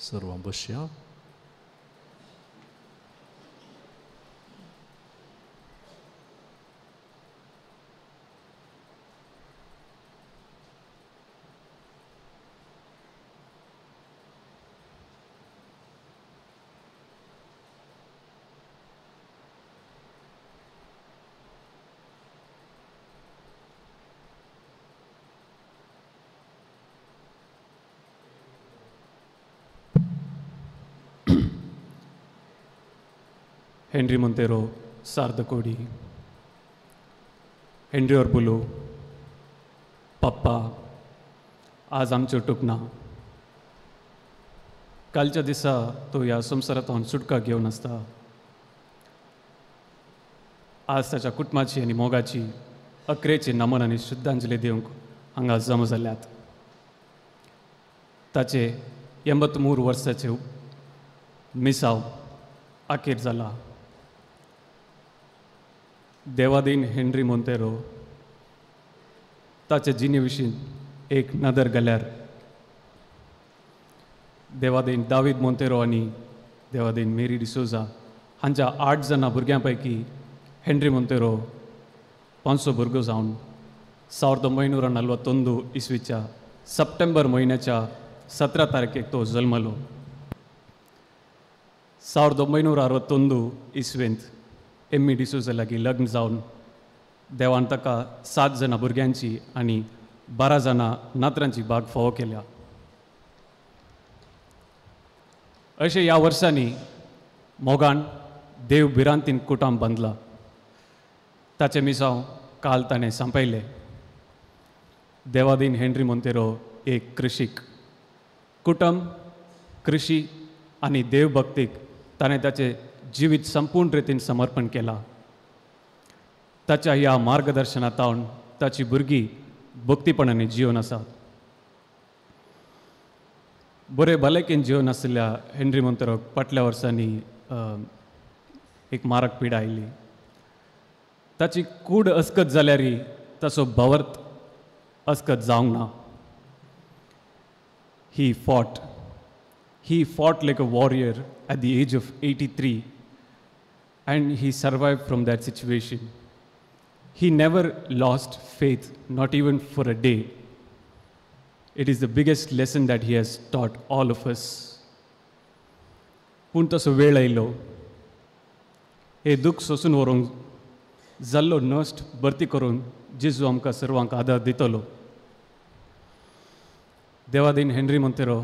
Speaker 2: सर्वां बसया.
Speaker 7: हेनरी मोंतेरो, सार्दकोडी, हेनरी ओर्बुलो, पप्पा आज आमच्यो टुकना. कालच्या दिसा तो ह्या संवसारांत सुटका घेवन आसता. आज ताच्या कुटुंबाची आनी मोगाची अकरेची नमन आनी श्रद्धांजली दिवंक हांगा जमा जाल्यात. ताचे 83 वर्साचे मिसाव अखेर जाला. देवादीन हेनरी मोंतेरो ताचे जिणे विशीं एक नदर घाल्यार देवादीन दावीद मोंतेरो आनी देवादीन मेरी डिसोजा हांच्या 8 जाणां भुरग्यां पैकी हेनरी मोंतेरो 500 भुरगो जावन 1941 इसवीच्या सप्टेंबर म्हयन्याच्या 17 तारखेक तो जल्मलो. 1961 इसवेंत एम्मी डिसोजा लागीं लग्न जावन देवान ताका 7 जाणां भुरग्यांची आनी 12 जाणां नातरांची भाग फावो केल्या. अशें ह्या वर्सांनी मोगान देव भिरांतीन कुटाम बांदला. ताचें मिसांव काल ताणें सांपयलें. देवादीन हेनरी मोंतेरो एक कृशीक. कुटुंब, कृशी आनी देवभक्तीक ताणें ताचें जिवीत संपूर्ण रितीन समर्पण केलां. ताच्या ह्या मार्गदर्शनांत ताची भुरगीं भक्तीपणान जिवन आसात. बरे भलायकेन जिवन आशिल्ल्या हेनरी मोंतेरोक फाटल्या वर्सांनी एक मारक पिडा आयली. ताची कूड अस्कत जाल्यार ताचो भावार्थ अस्कत जावंक ना. He fought. He fought like a warrior at the age of 83, and he survived from that situation. He never lost faith, not even for a day. It is the biggest lesson that he has taught all of us. पूण तसो वेळ आयलो, हे दुःख सोसून व्हरूंक जाल्लो नश्ट भरती करून जेजू आमकां सर्वांक आदार दितलो. देवादीन हेनरी मोंतेरो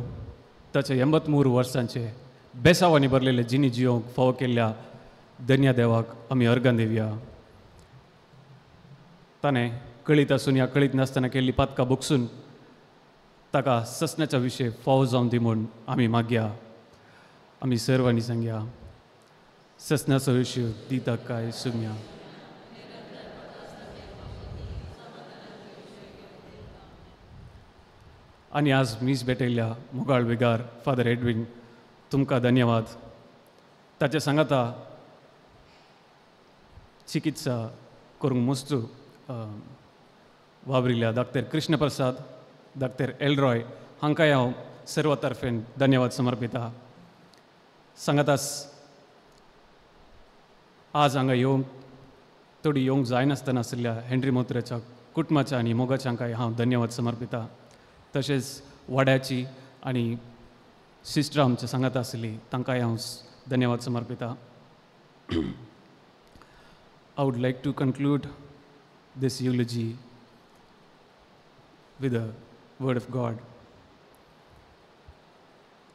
Speaker 7: ताच्या 83 वर्सांचे बेसावांनी भरलेले जिणी जियोंक फावो केल्ल्या धन्या देवाक आमी अर्गां दिवया. ताणें कळीत आसून या कळीत नासतना केल्ली पातकां भोगसून ताका ससण्याच्या विशय फावो जावन दी म्हूण आमी मागया. आमी सर्वांनी सांगया, ससण्याचो विशय दिता काय सुमया. आनी आज मीस भेटयल्ल्या मोगाळ विगार फादर एडवीन तुमकां धन्यवाद. ताचे सांगाता चिकित्सा करूंक मस्त वावरिल्ल्या डॉक्टर कृष्णप्रसाद, डॉक्टर एलरॉय हांकांय हांव सर्व तर्फेन धन्यवाद समर्पिता. सांगातास आज हांगा येवंक थोडी येवंक जायनासतना आशिल्ल्या हेनरी मोंतेरोच्या कुटुंबाच्या आनी मोगाच्या हांकांय हांव धन्यवाद समर्पिता. तशेंच वाड्याची आनी सिस्टर आमच्या सांगाता आसली तांकांय हांव धन्यवाद समर्पिता. I would like to conclude this eulogy with a word of God.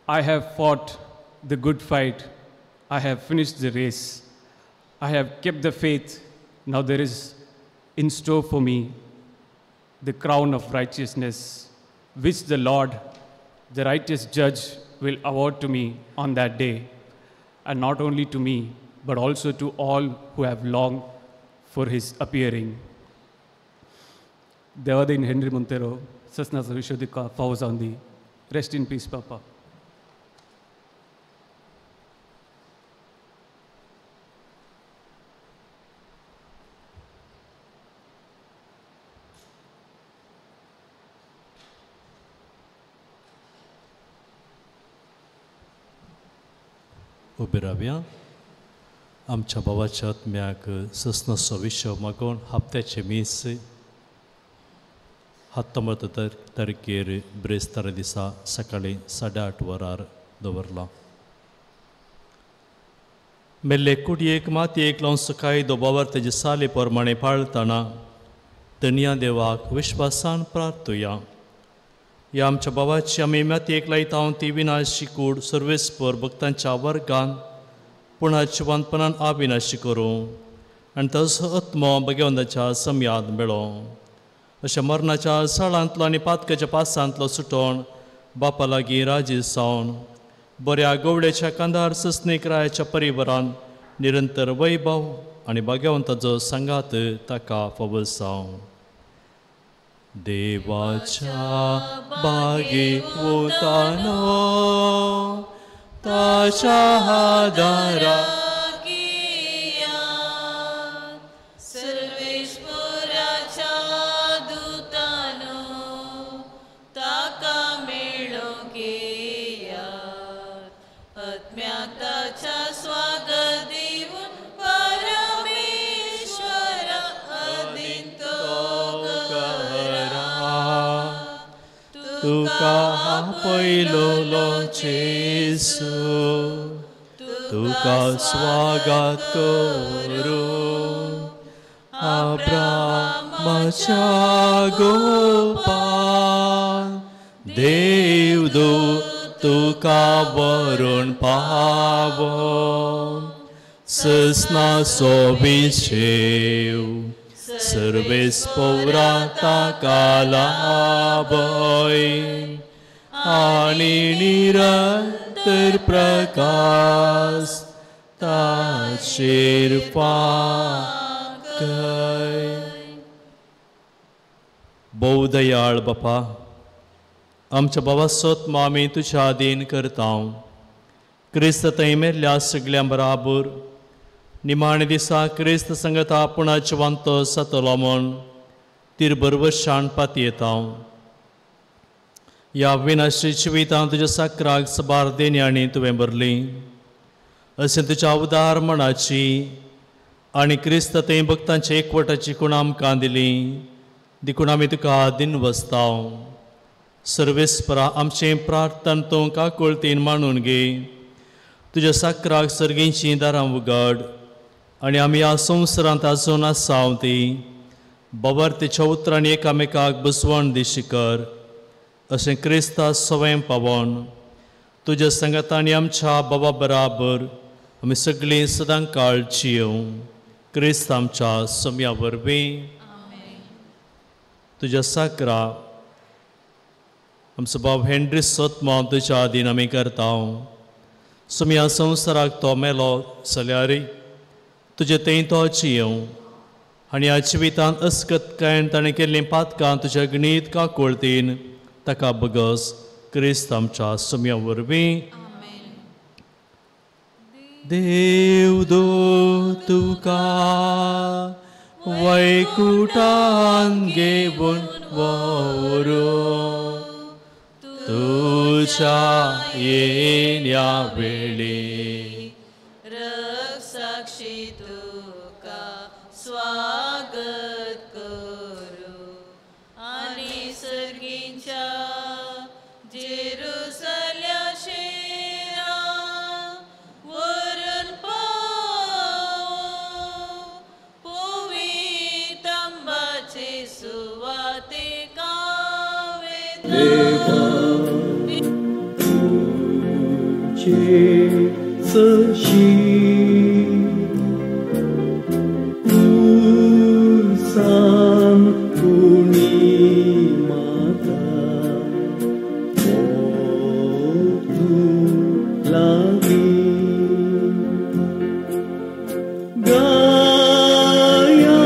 Speaker 7: I have fought the good fight. I have finished the race. I have kept the faith. Now there is in store for me the crown of righteousness, which the Lord, the righteous judge, will award to me on that day, and not only to me, but also to all who have longed for his appearing. Devadin Henry Monteiro ससनाचो विश्व तुका फावो जावन दी. Rest in peace papa.
Speaker 2: उबे रावया. आमच्या भावाच्या आत्म्याक ससनाचो विशय मागून हप्त्याचे मीस हत्तोंबत तारखेर ब्रेस्तारा दिसा सकाळी 8:30 वरार दवरला. मेल्ले कुडयेक मातयेक लावन सकाळी दोबावर तेजे साले प्रमाणे पाळतना धनया देवाक विश्वासान प्रार्थुया. ह्या आमच्या भावाची आमी मातयेक लायता ती विनाशी कूड सर्वेस्पर भक्तांच्या वर्गान पुणा जिवंतपणान अविनाशी करूं आनी तसो आत्मो भगवंताच्या समयात मेळो. अशें मरणाच्या साळांतलो आनी पातकाच्या पासांतलो सुटोवन बापा लागीं राजी जावन बऱ्या गोवळ्याच्या कांदार ससनीक रायाच्या परिवारान निरंतर वैभव आनी भाग्यवंताचो सांगात ताका फावो जावं. देवाच्या बागे वतानो ताच्या आदारा तुका पयलो जेसू तुका स्वागत करूं अब्रामाच्या गोपान देवदूत तुका वरून पावो ससनाचो विशेव सर्वेस पौरा ताका लाभय आनी निरंतर प्रकाश ताचेर फांकय. भोव दयाळ बापा, आमच्या बाबा सोत आमी तुज्या अधीन करता. क्रिस्त थंय मेल्ल्या सगळ्यां बराबर निमाणे दिसा क्रिस्त संगता आपुणा जिवंत जातलो म्हूण तिरबरवशान पातयेता. ह्या विनाशी जिवितांत तुज्या साकराक साबार देण्यांनी तुवें भरली अशें तुज्या उदार मनाची आनी क्रिस्त थंय भक्तांच्या एकवटाची खूण आमकां दिली देखून आमी तुका दिनवसता. सर्वेस्परा आमचें प्रार्थना तूं काकुळतीन मानून घे. तुज्या साकराक सर्गींचीं दारां उगड आनी आमी ह्या संवसारांत आजून आसा ती बवर्तेच्या उतरांनी एकामेकाक बसवण दिशी कर अशें क्रिस्ता सवंय पावोन तुज्या संगता आनी आमच्या बाबा बराबर आमी सगळीं सदां काळ जियों. क्रिस्त आमच्या सम्या वरवीं तुज्या साकरा आमचो बाब हेनरी सोतमा तुज्या आदीन आमी करता. सुमया संवसाराक तो मेलो जाल्यार तुजे थंय तो जियों आनी ह्या जिवितांत अस्कतकायेन ताणें केल्लीं पातकां तुज्या गणीत काकुळतीन ताका बगस. क्रिस्त आमच्या सुमया वरवीं. देवदूत तुका वैकुटान घेवन व्हरूं तुज्या येण्या वेळी
Speaker 1: रक्षाक्षी तुका स्वागत करूं आनी सर्गींच्या जेरुसल्या शेरा वरून पावो पवितांबाचे सुवाते कावे
Speaker 3: सशी उसान कुणी माता तू लागी गाया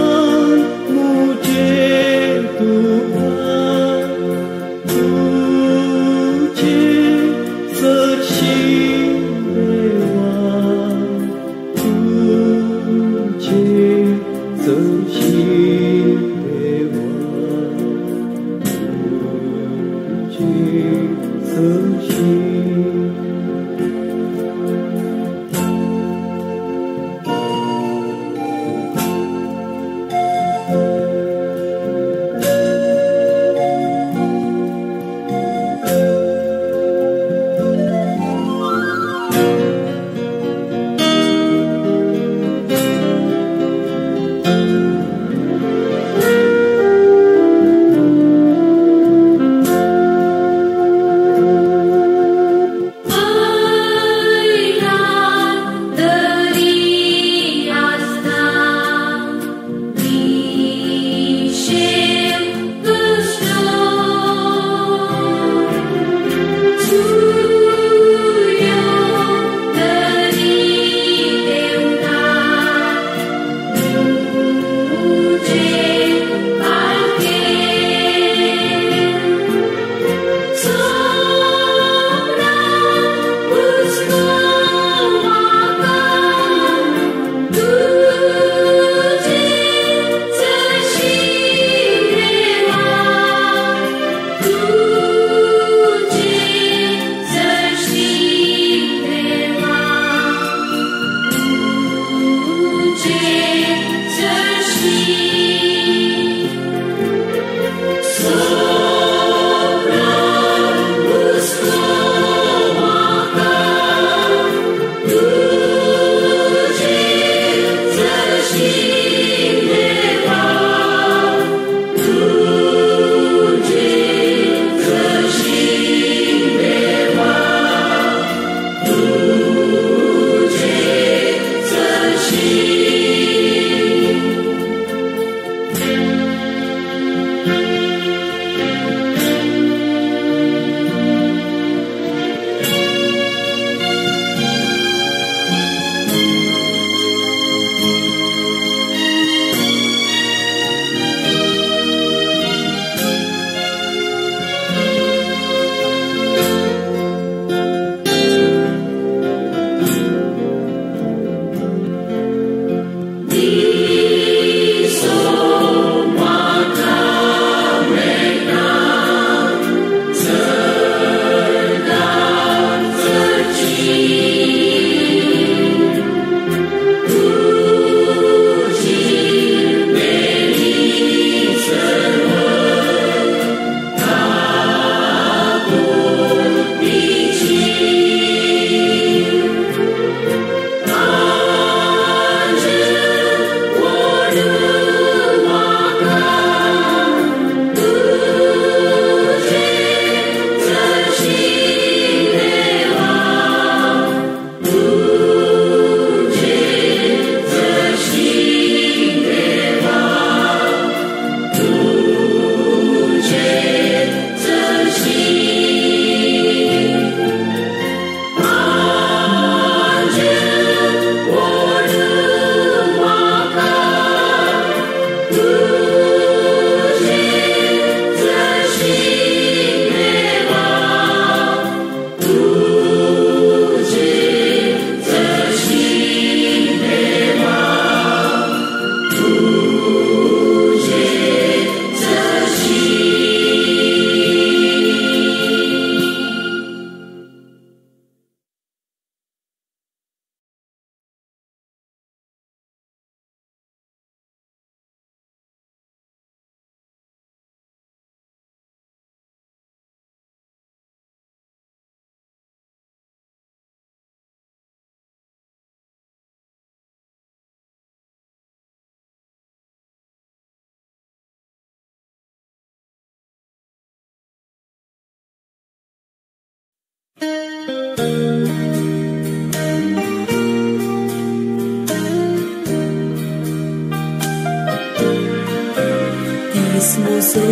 Speaker 8: Ismuso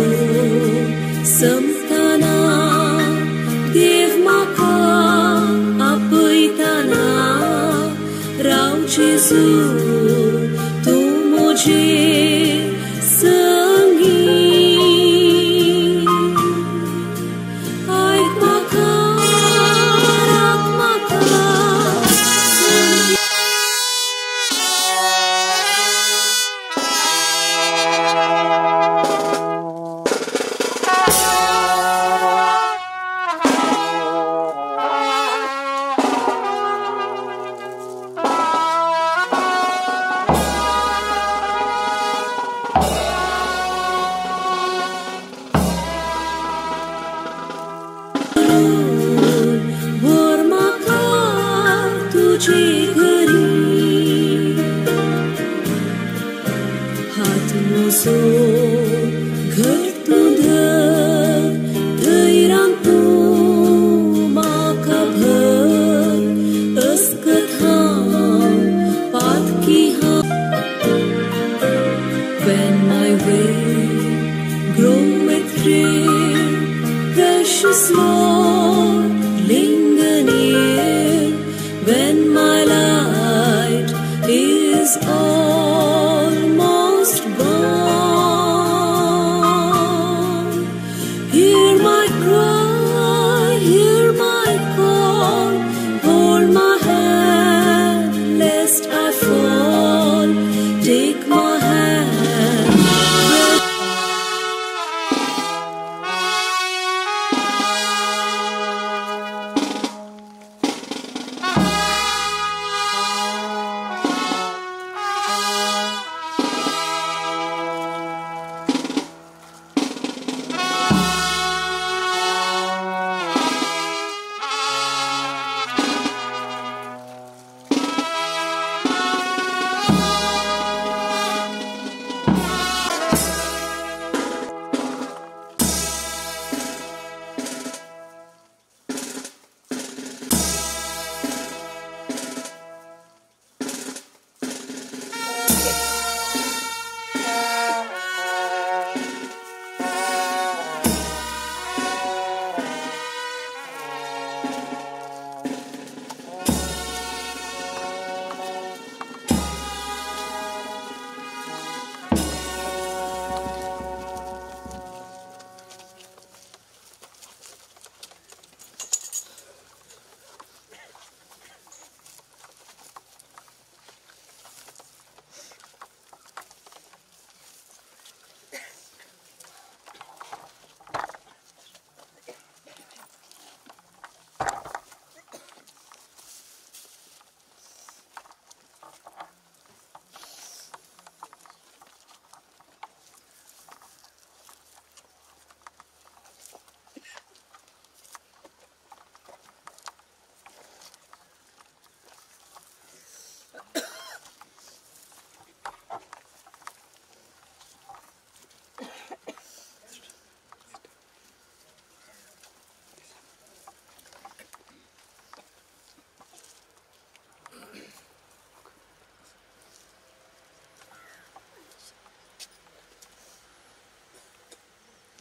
Speaker 8: samtana देव म्हाका आपयतना राव जेजू तूं म्हजे संगी आयक म्हाका राख म्हाका हात म्हजो घट धर धैर्यान तूं म्हाका भर अस्कत हांव पातकी हांव. When my way groweth drear, precious Lord, linger near. When my light is almost gone, hear my cry, hear my call, hold my hand lest I fall, take my hand.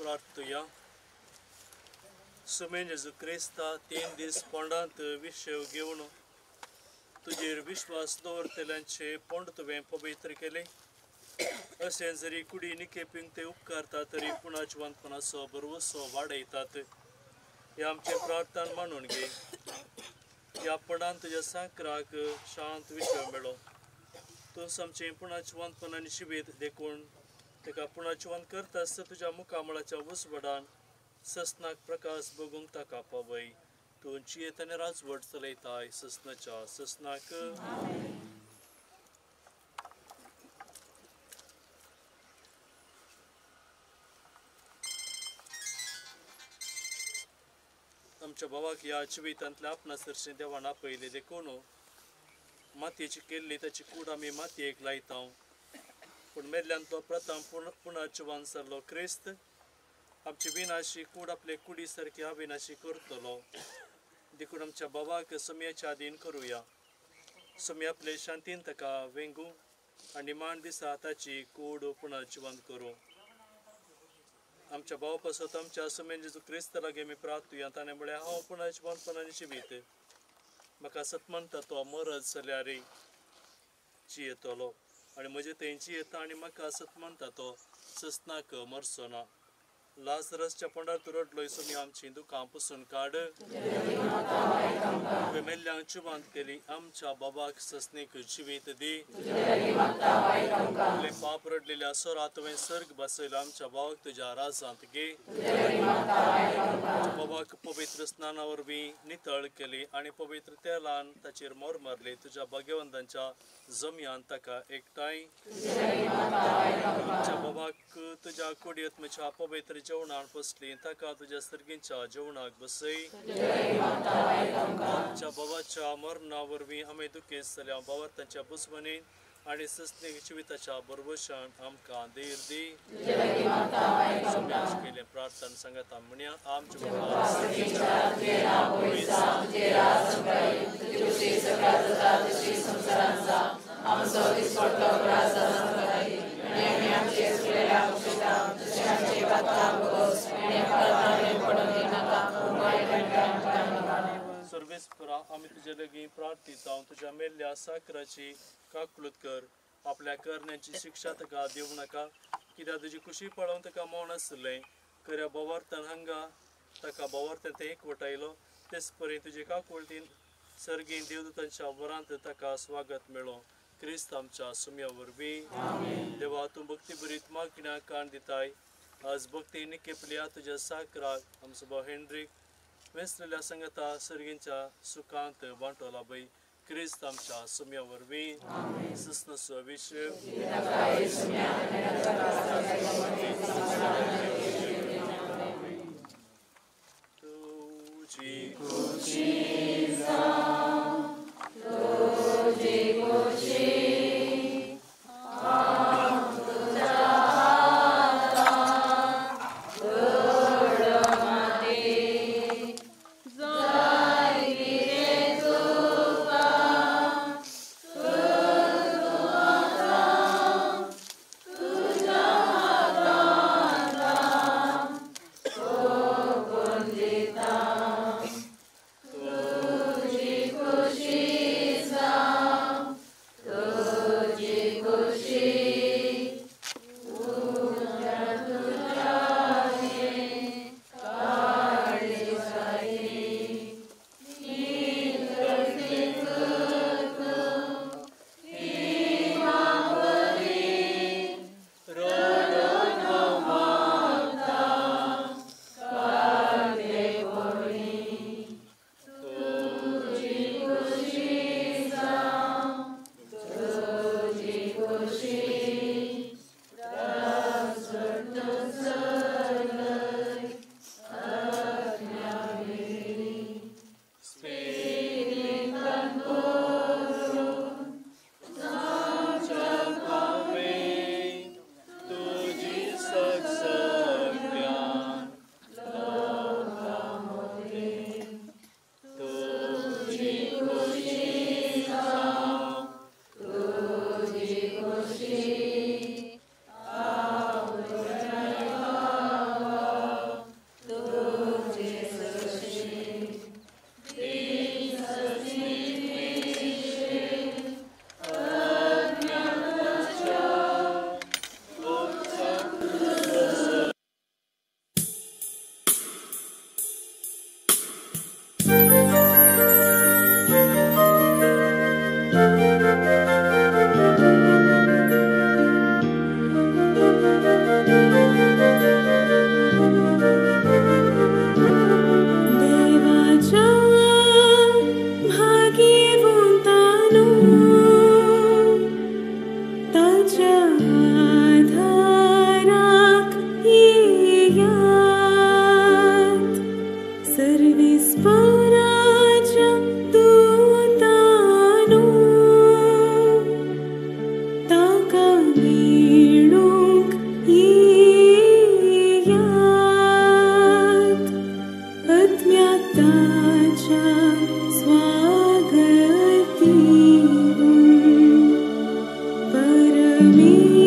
Speaker 2: प्रार्थुया. Sumen जेजू क्रिस्ता 3 दीस पोंडांत विशेव घेवन तुजेर विश्वास दवरतल्यांचे पोंड तुवें पवित्र केलें. अशें जरी कुडी निकेपींक ते उपकारता तरी पुणा जिवंतपणाचो भरवसो वाडयतात. हे आमचें प्रार्थना मानून घे. ह्या पणान तुज्या साकराक शांत विशय मेळो. तूं आमचें पुणा जिवंतपणान शिबीत देखून ताका पुणा जिवंत करता आसतना तुज्या मुखामळाच्या उजवाडान ससनाक प्रकाश बगूंक ताका पावय. तूं जियेत आनी राजवट चलयताय ससनाच्या ससनाक. आमच्या भावाक ह्या जिवितांतल्या आपणा सरशीं देवान आपयलें देखून मातयेची केल्ली ताची कूड आमी मातयेक लायता. पूण मेल्ल्यान तो प्रथम पुणा जिवान सरलो क्रिस्त आमची विनाशी कूड आपले कुडी सारकी अविनाशी करतलो. देखून आमच्या बाबाक सम्याच्या आदीन करुया. सम्या आपले शांतीन ताका वेंगू आनी मान दिसा ताची कूड पुणा जिवंत करूं. आमच्या भावा पासत आमच्या सुमेन जेजू क्रिस्त लागीं आमी प्रार्थुया. ताणें म्हळें हांव पुणा जिवंतपणान जिवीत. म्हाका सतमनता तो मरत जाल्यार जियेतलो आनी म्हजे थंय जियेता आनी म्हाका सतमनता तो ससनाक मरचो ना. लाजरसच्या पोंडार तूं रडलोय सुमी आमची दुकां पुसून काड. तुवें मेल्ल्यांक जिवंत केली. आमच्या बाबाक ससनीक जिवीत दी. आपले पाप रडलेल्या सोरा तुवें सर्ग बसयलो. आमच्या बाबाक तुज्या राजांत घे. आमच्या बाबाक पवित्र स्नाना वरवीं नितळ केली आनी पवित्र तेलान ताचेर मोर मारली. तुज्या भाग्यवंतांच्या जमयान ताका एकठांय. आमच्या बाबाक तुज्या कुडयेत म्हज्या पवित्र जेवणान बसली. ताका तुज्या सर्गींच्या जेवणाक बसय. आमच्या बाबाच्या मरणा वरवीं आमी दुखेस्त जाल्या. बाबा तांच्या बुजवणीन आनी सस्नीक जिविताच्या भरवशान आमकां धीर दी. केलें प्रार्थना सांगता म्हणया. आमच्या सर्वेस्परा आमी तुजे लागीं प्रार्थिता. तुज्या मेल्ल्या साकराची काकलूत कर. आपल्या करण्याची शिक्षा ताका दिवं नाका. कित्याक तुजी खुशी पळोवन ताका मौन आसलें. खऱ्या बोवार्थान हांगा ताका बोवार्थान तें एकवटायलो. तेच परी तुजे काकुळटीन सर्गीं देवदूतांच्या वरांत ताका स्वागत मेळो. क्रिस्त आमच्या सुम्या वरवीं. देवा तूं भक्ती बरीत मागण्या कान दिताय. आज भक्ती निकेपल्या तुज्या साकराक आमचो भाव हेंड्रीक वेसलेल्या संगता सर्गींच्या सुखांत वांटो लाभय. क्रिस्त आमच्या सुम्या वरवीं. सस्नसो विशय तुजी खुशी
Speaker 1: तुजी खुशी
Speaker 2: तुजी
Speaker 8: मेळूंक येयात आत्म्या ताच्या स्वागत दिवन परमेश्वराक।